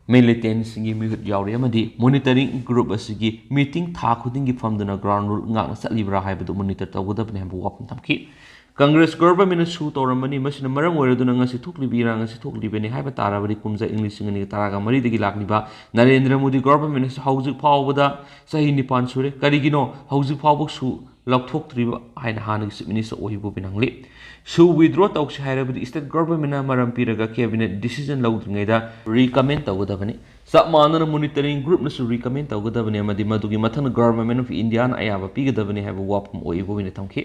ꯃꯤꯂꯤꯇꯦꯟꯠꯁꯤꯡꯒꯤ ꯃꯤꯍꯨꯠ ꯌꯥꯎꯔꯤ ꯑꯃꯗꯤ ꯃꯣꯅꯤꯇꯔꯤꯡ ꯒ꯭ꯔꯨꯞ ꯑꯁꯤꯒꯤ ꯃꯤꯇꯤꯡ ꯊꯥ ꯈꯨꯗꯤꯡꯒꯤ ꯐꯝꯗꯨꯅ ꯒ꯭ꯔꯥꯎꯟ ꯔꯨꯜ ꯉꯥꯛꯅ ꯆꯠꯂꯤꯕ꯭ꯔꯥ ꯍꯥꯏꯕꯗꯨ ꯃꯣꯅꯤꯇꯔ ꯇꯧꯒꯗꯕꯅꯤ ꯍꯥꯏꯕ ꯋꯥꯐꯝ ꯊꯝꯈꯤ꯫ ꯀꯪꯒ꯭ꯔꯦꯁ ꯒꯣꯚꯔꯟꯃꯦꯟꯠꯅ ꯁꯨ ꯇꯧꯔꯝꯕꯅꯤ, ꯃꯁꯤꯅ ꯃꯔꯝ ꯑꯣꯏꯔꯗꯨꯅ ꯉꯁꯤ ꯊꯣꯛꯂꯤꯕ ꯏꯔꯥꯡ ꯑꯁꯤ ꯊꯣꯛꯂꯤꯕꯅꯤ ꯍꯥꯏꯕ ꯇꯥꯔꯕꯗꯤ ꯀꯨꯝꯖꯥ ꯏꯪ ꯂꯤꯁꯤꯡ ꯑꯅꯤꯒ ꯇꯔꯥꯒ ꯃꯔꯤꯗꯒꯤ ꯂꯥꯛꯂꯤꯕ ꯅꯔꯦꯟꯗ꯭ꯔ ꯃꯣꯗꯤ ꯒꯣꯚꯔꯟꯃꯦꯟꯠ ꯑꯁꯤ ꯍꯧꯖꯤꯛ ꯐꯥꯎꯕꯗ ꯆꯍꯤ ꯅꯤꯄꯥꯟ ꯁꯨꯔꯦ꯫ ꯀꯔꯤꯒꯤꯅꯣ ꯍꯧꯖꯤꯛ ꯐꯥꯎꯕ ꯁꯨ ꯂꯧꯊꯣꯛꯇ꯭ꯔꯤꯕ ꯍꯥꯏꯅ ꯍꯥꯟꯅꯒꯤ ꯆꯤꯐ ꯃꯤꯅꯤꯁꯇꯔ ꯑꯣ ꯏꯕꯣꯕꯤꯅ ꯍꯪꯂꯤ꯫ ꯁꯨ ꯋꯤꯗ꯭ꯔꯣ ꯇꯧꯁꯤ ꯍꯥꯏꯔꯕꯗꯤ ꯁ꯭ꯇꯦꯠ ꯒꯣꯚꯔꯟꯃꯦꯟꯠꯅ ꯃꯔꯝ ꯄꯤꯔꯒ ꯀꯦꯕꯤꯅꯦꯠ ꯗꯤꯁꯤꯖꯟ ꯂꯧꯗ꯭ꯔꯤꯉꯩꯗ ꯔꯤꯀꯃꯦꯟ ꯇꯧꯒꯗꯕꯅꯤ꯫ ꯆꯞ ꯃꯥꯟꯅꯅ ꯃꯣꯅꯤꯇꯔꯤꯡ ꯒ꯭ꯔꯨꯞꯅꯁꯨ ꯔꯤꯀꯃꯦꯟ ꯇꯧꯒꯗꯕꯅꯤ ꯑꯃꯗꯤ ꯃꯗꯨꯒꯤ ꯃꯊꯪꯗ ꯒꯣꯚꯔꯟꯃꯦꯟꯠ ꯑꯣꯐ ꯏꯟꯗꯤꯌꯥꯅ ꯑꯌꯥꯕ ꯄꯤꯒꯗꯕꯅꯤ ꯍꯥꯏꯕ ꯋꯥꯐꯝ ꯑꯣ ꯏꯕꯣꯕꯤꯅ ꯊꯝꯈꯤ꯫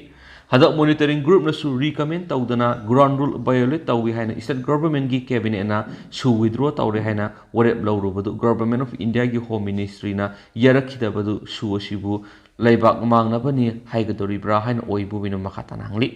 ꯍꯟꯗꯛ ꯃꯣꯅꯤꯇꯔꯤꯡ ꯒ꯭ꯔꯨꯞꯅꯁꯨ ꯔꯤꯀꯃꯦꯟ ꯇꯧꯗꯅ ꯒ꯭ꯔꯥꯎꯟ ꯔꯨꯜ ꯚꯥꯏꯑꯣꯂꯦꯠ ꯇꯧꯏ ꯍꯥꯏꯅ ꯁ꯭ꯇꯦꯠ ꯒꯣꯚꯔꯟꯃꯦꯟꯠꯀꯤ ꯀꯦꯕꯤꯅꯦꯠꯅ ꯁꯨ ꯋꯤꯗ꯭ꯔꯣ ꯇꯧꯔꯦ ꯍꯥꯏꯅ ꯋꯥꯔꯦꯞ ꯂꯧꯔꯨꯕꯗꯨ ꯒꯣꯚꯔꯟꯃꯦꯟꯠ ꯑꯣꯐ ꯏꯟꯗꯤꯌꯥꯒꯤ ꯍꯣꯝ ꯃꯤꯅꯤꯁꯇ꯭ꯔꯤꯅ ꯌꯥꯔꯛꯈꯤꯗꯕꯗꯨ ꯁꯨ ꯑꯁꯤꯕꯨ ꯂꯩꯕꯥꯛ ꯃꯥꯡꯅꯕꯅꯤ ꯍꯥꯏꯒꯗꯧꯔꯤꯕ꯭ꯔꯥ ꯍꯥꯏꯅ ꯑꯣ ꯏꯕꯣꯕꯤꯅ ꯃꯈꯥ ꯇꯥꯅ ꯍꯪꯂꯤ꯫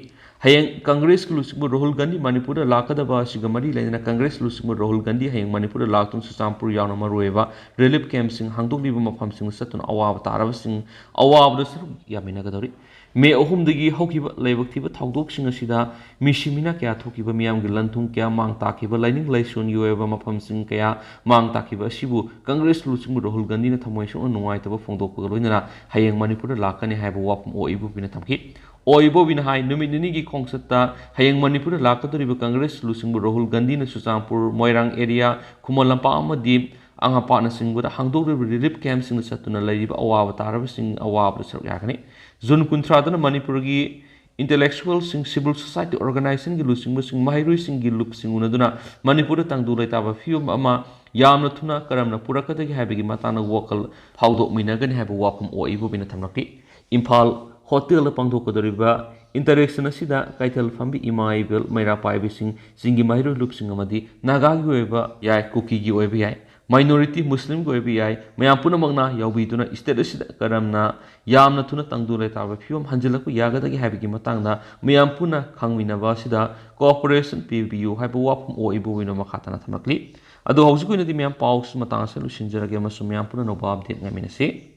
ꯍꯌꯦꯡ ꯀꯪꯒ꯭ꯔꯦꯁꯀꯤ ꯂꯨꯆꯤꯡꯕ ꯔꯥꯍꯨꯜ ꯒꯥꯟꯙꯤ ꯃꯅꯤꯄꯨꯔꯗ ꯂꯥꯛꯀꯗꯕ ꯑꯁꯤꯒ ꯃꯔꯤ ꯂꯩꯅꯅ ꯀꯪꯒ꯭ꯔꯦꯁꯀꯤ ꯂꯨꯆꯤꯡꯕ ꯔꯥꯍꯨꯜ ꯒꯥꯟꯙꯤ ꯍꯌꯦꯡ ꯃꯅꯤꯄꯨꯔꯗ ꯂꯥꯛꯇꯨꯅ ꯆꯨꯔꯆꯥꯟꯄꯨꯔ ꯌꯥꯎꯅ ꯃꯔꯨꯑꯣꯏꯕ ꯔꯤꯂꯤꯐ ꯀꯦꯝꯞꯁꯤꯡ ꯍꯥꯡꯗꯣꯛꯂꯤꯕ ꯃꯐꯝꯁꯤꯡꯗ ꯆꯠꯇꯨꯅ ꯑꯋꯥꯕ ꯇꯥꯔꯕꯁꯤꯡ ꯑꯋꯥꯕꯗ ꯁꯔꯨꯛ ꯌꯥꯃꯤꯟꯅꯒꯗꯧꯔꯤ꯫ ꯃꯦ ꯑꯍꯨꯝꯗꯒꯤ ꯍꯧꯈꯤꯕ ꯂꯥꯏꯕꯛ ꯊꯤꯕ ꯊꯧꯗꯣꯛꯁꯤꯡ ꯑꯁꯤꯗ ꯃꯤꯁꯤ ꯃꯤꯅꯥ ꯀꯌꯥ ꯊꯣꯛꯈꯤꯕ, ꯃꯤꯌꯥꯝꯒꯤ ꯂꯟ ꯊꯨꯝ ꯀꯌꯥ ꯃꯥꯡ ꯇꯥꯛꯈꯤꯕ, ꯂꯥꯏꯅꯤꯡ ꯂꯥꯏꯁꯣꯟꯒꯤ ꯑꯣꯏꯕ ꯃꯐꯝꯁꯤꯡ ꯀꯌꯥ ꯃꯥꯡ ꯇꯥꯛꯈꯤꯕ ꯑꯁꯤꯕꯨ ꯀꯪꯒ꯭ꯔꯦꯁ ꯂꯨꯆꯤꯡꯕ ꯔꯥꯍꯨꯜ ꯒꯥꯟꯙꯤꯅ ꯊꯃꯣꯏ ꯁꯣꯛꯅ ꯅꯨꯡꯉꯥꯏꯇꯕ ꯐꯣꯡꯗꯣꯛꯄꯒ ꯂꯣꯏꯅꯅ ꯍꯌꯦꯡ ꯃꯅꯤꯄꯨꯔꯗ ꯂꯥꯛꯀꯅꯤ ꯍꯥꯏꯕ ꯋꯥꯐꯝ ꯑꯣ ꯏꯕꯣꯕꯤꯅ ꯊꯝꯈꯤ꯫ ꯑꯣ ꯏꯕꯣꯕꯤꯅ ꯍꯥꯏ, ꯅꯨꯃꯤꯠ ꯅꯤꯅꯤꯒꯤ ꯈꯣꯡꯆꯠꯇ ꯍꯌꯦꯡ ꯃꯅꯤꯄꯨꯔꯗ ꯂꯥꯛꯀꯗꯧꯔꯤꯕ ꯀꯪꯒ꯭ꯔꯦꯁ ꯂꯨꯆꯤꯡꯕ ꯔꯥꯍꯨꯜ ꯒꯥꯟꯙꯤꯅ ꯆꯨꯔꯆꯥꯟꯄꯨꯔ, ꯃꯣꯏꯔꯥꯡ ꯑꯦꯔꯤꯌꯥ, ꯈꯨꯃꯟ ꯂꯝꯄꯥꯛ ꯑꯃꯗꯤ ꯑꯉꯥꯄꯥꯠꯅꯆꯤꯡꯕꯗ ꯍꯥꯡꯗꯣꯛꯂꯤꯕ ꯔꯤꯂꯤꯐ ꯀꯦꯝꯞꯁꯤꯡꯗ ꯆꯠꯇꯨꯅ ꯂꯩꯔꯤꯕ ꯑꯋꯥꯕ ꯇꯥꯔꯕꯁꯤꯡ ꯑꯋꯥꯕꯗ ꯁꯔꯨꯛ ꯌꯥꯒꯅꯤ꯫ ꯖꯨꯟ ꯀꯨꯟꯊ꯭ꯔꯥꯗꯅ ꯃꯅꯤꯄꯨꯔꯒꯤ ꯏꯟꯇꯦꯂꯦꯛꯆꯨꯋꯦꯜꯁꯤꯡ, ꯁꯤꯚꯤꯜ ꯁꯣꯁꯥꯏꯇꯤ ꯑꯣꯔꯒꯅꯥꯏꯖꯦꯁꯟꯒꯤ ꯂꯨꯆꯤꯡꯕꯁꯤꯡ, ꯃꯍꯩꯔꯣꯏꯁꯤꯡꯒꯤ ꯂꯨꯞꯁꯤꯡ ꯎꯅꯗꯨꯅ ꯃꯅꯤꯄꯨꯔꯗ ꯇꯪꯗꯨ ꯂꯩꯇꯥꯕ ꯐꯤꯕꯝ ꯑꯃ ꯌꯥꯝꯅ ꯊꯨꯅ ꯀꯔꯝꯅ ꯄꯨꯔꯛꯀꯗꯒꯦ ꯍꯥꯏꯕꯒꯤ ꯃꯇꯥꯡꯗ ꯋꯥꯈꯜ ꯐꯥꯎꯗꯣꯛꯃꯤꯟꯅꯒꯅꯤ ꯍꯥꯏꯕ ꯋꯥꯐꯝ ꯑꯣ ꯏꯕꯣꯕꯤꯅ ꯊꯝꯂꯛꯈꯤ꯫ ꯏꯝꯐꯥꯜ ꯍꯣꯇꯦꯜꯗ ꯄꯥꯡꯊꯣꯛꯀꯗꯧꯔꯤꯕ ꯏꯟꯇꯔꯦꯛꯁꯟ ꯑꯁꯤꯗ ꯀꯩꯊꯦꯜ ꯐꯝꯕꯤ ꯏꯃꯥ ꯏꯕꯦꯜ, ꯃꯩꯔꯥ ꯄꯥꯏꯕꯤꯁꯤꯡ, ꯆꯤꯡꯒꯤ ꯃꯍꯩꯔꯣꯏ ꯂꯨꯞꯁꯤꯡ ꯑꯃꯗꯤ ꯅꯥꯒꯥꯒꯤ ꯑꯣꯏꯕ ꯌꯥꯏ, ꯀꯨꯀꯤꯒꯤ ꯑꯣꯏꯕ ꯌꯥꯏ, ꯃꯥꯏꯅꯣꯔꯤꯇꯤ ꯃꯨꯁꯂꯤꯝꯒꯤ ꯑꯣꯏꯕ ꯌꯥꯏ, ꯃꯌꯥꯝ ꯄꯨꯝꯅꯃꯛꯅ ꯌꯥꯎꯕꯤꯗꯨꯅ ꯁ꯭ꯇꯦꯠ ꯑꯁꯤꯗ ꯀꯔꯝꯅ ꯌꯥꯝꯅ ꯊꯨꯅ ꯇꯪꯗꯨ ꯂꯩꯇꯥꯕ ꯐꯤꯕꯝ ꯍꯟꯖꯤꯜꯂꯛꯄ ꯌꯥꯒꯗꯒꯦ ꯍꯥꯏꯕꯒꯤ ꯃꯇꯥꯡꯗ ꯃꯌꯥꯝ ꯄꯨꯟꯅ ꯈꯪꯃꯤꯟꯅꯕ ꯑꯁꯤꯗ ꯀꯣꯑꯣꯄꯔꯦꯁꯟ ꯄꯤꯕꯤꯌꯨ ꯍꯥꯏꯕ ꯋꯥꯐꯝ ꯑꯣ ꯏꯕꯣꯕꯤꯅ ꯃꯈꯥ ꯇꯥꯅ ꯊꯝꯂꯛꯂꯤ꯫ ꯑꯗꯣ ꯍꯧꯖꯤꯛ ꯑꯣꯏꯅꯗꯤ ꯃꯌꯥꯝ ꯄꯥꯎꯁꯤ ꯃꯇꯥꯡ ꯑꯁꯤꯗ ꯂꯣꯏꯁꯤꯟꯖꯔꯒꯦ ꯑꯃꯁꯨꯡ ꯃꯌꯥꯝ ꯄꯨꯟꯅ ꯑꯅꯧꯕ ꯑꯞꯗꯦꯠ ꯉꯥꯏꯃꯤꯟꯅꯁꯤ꯫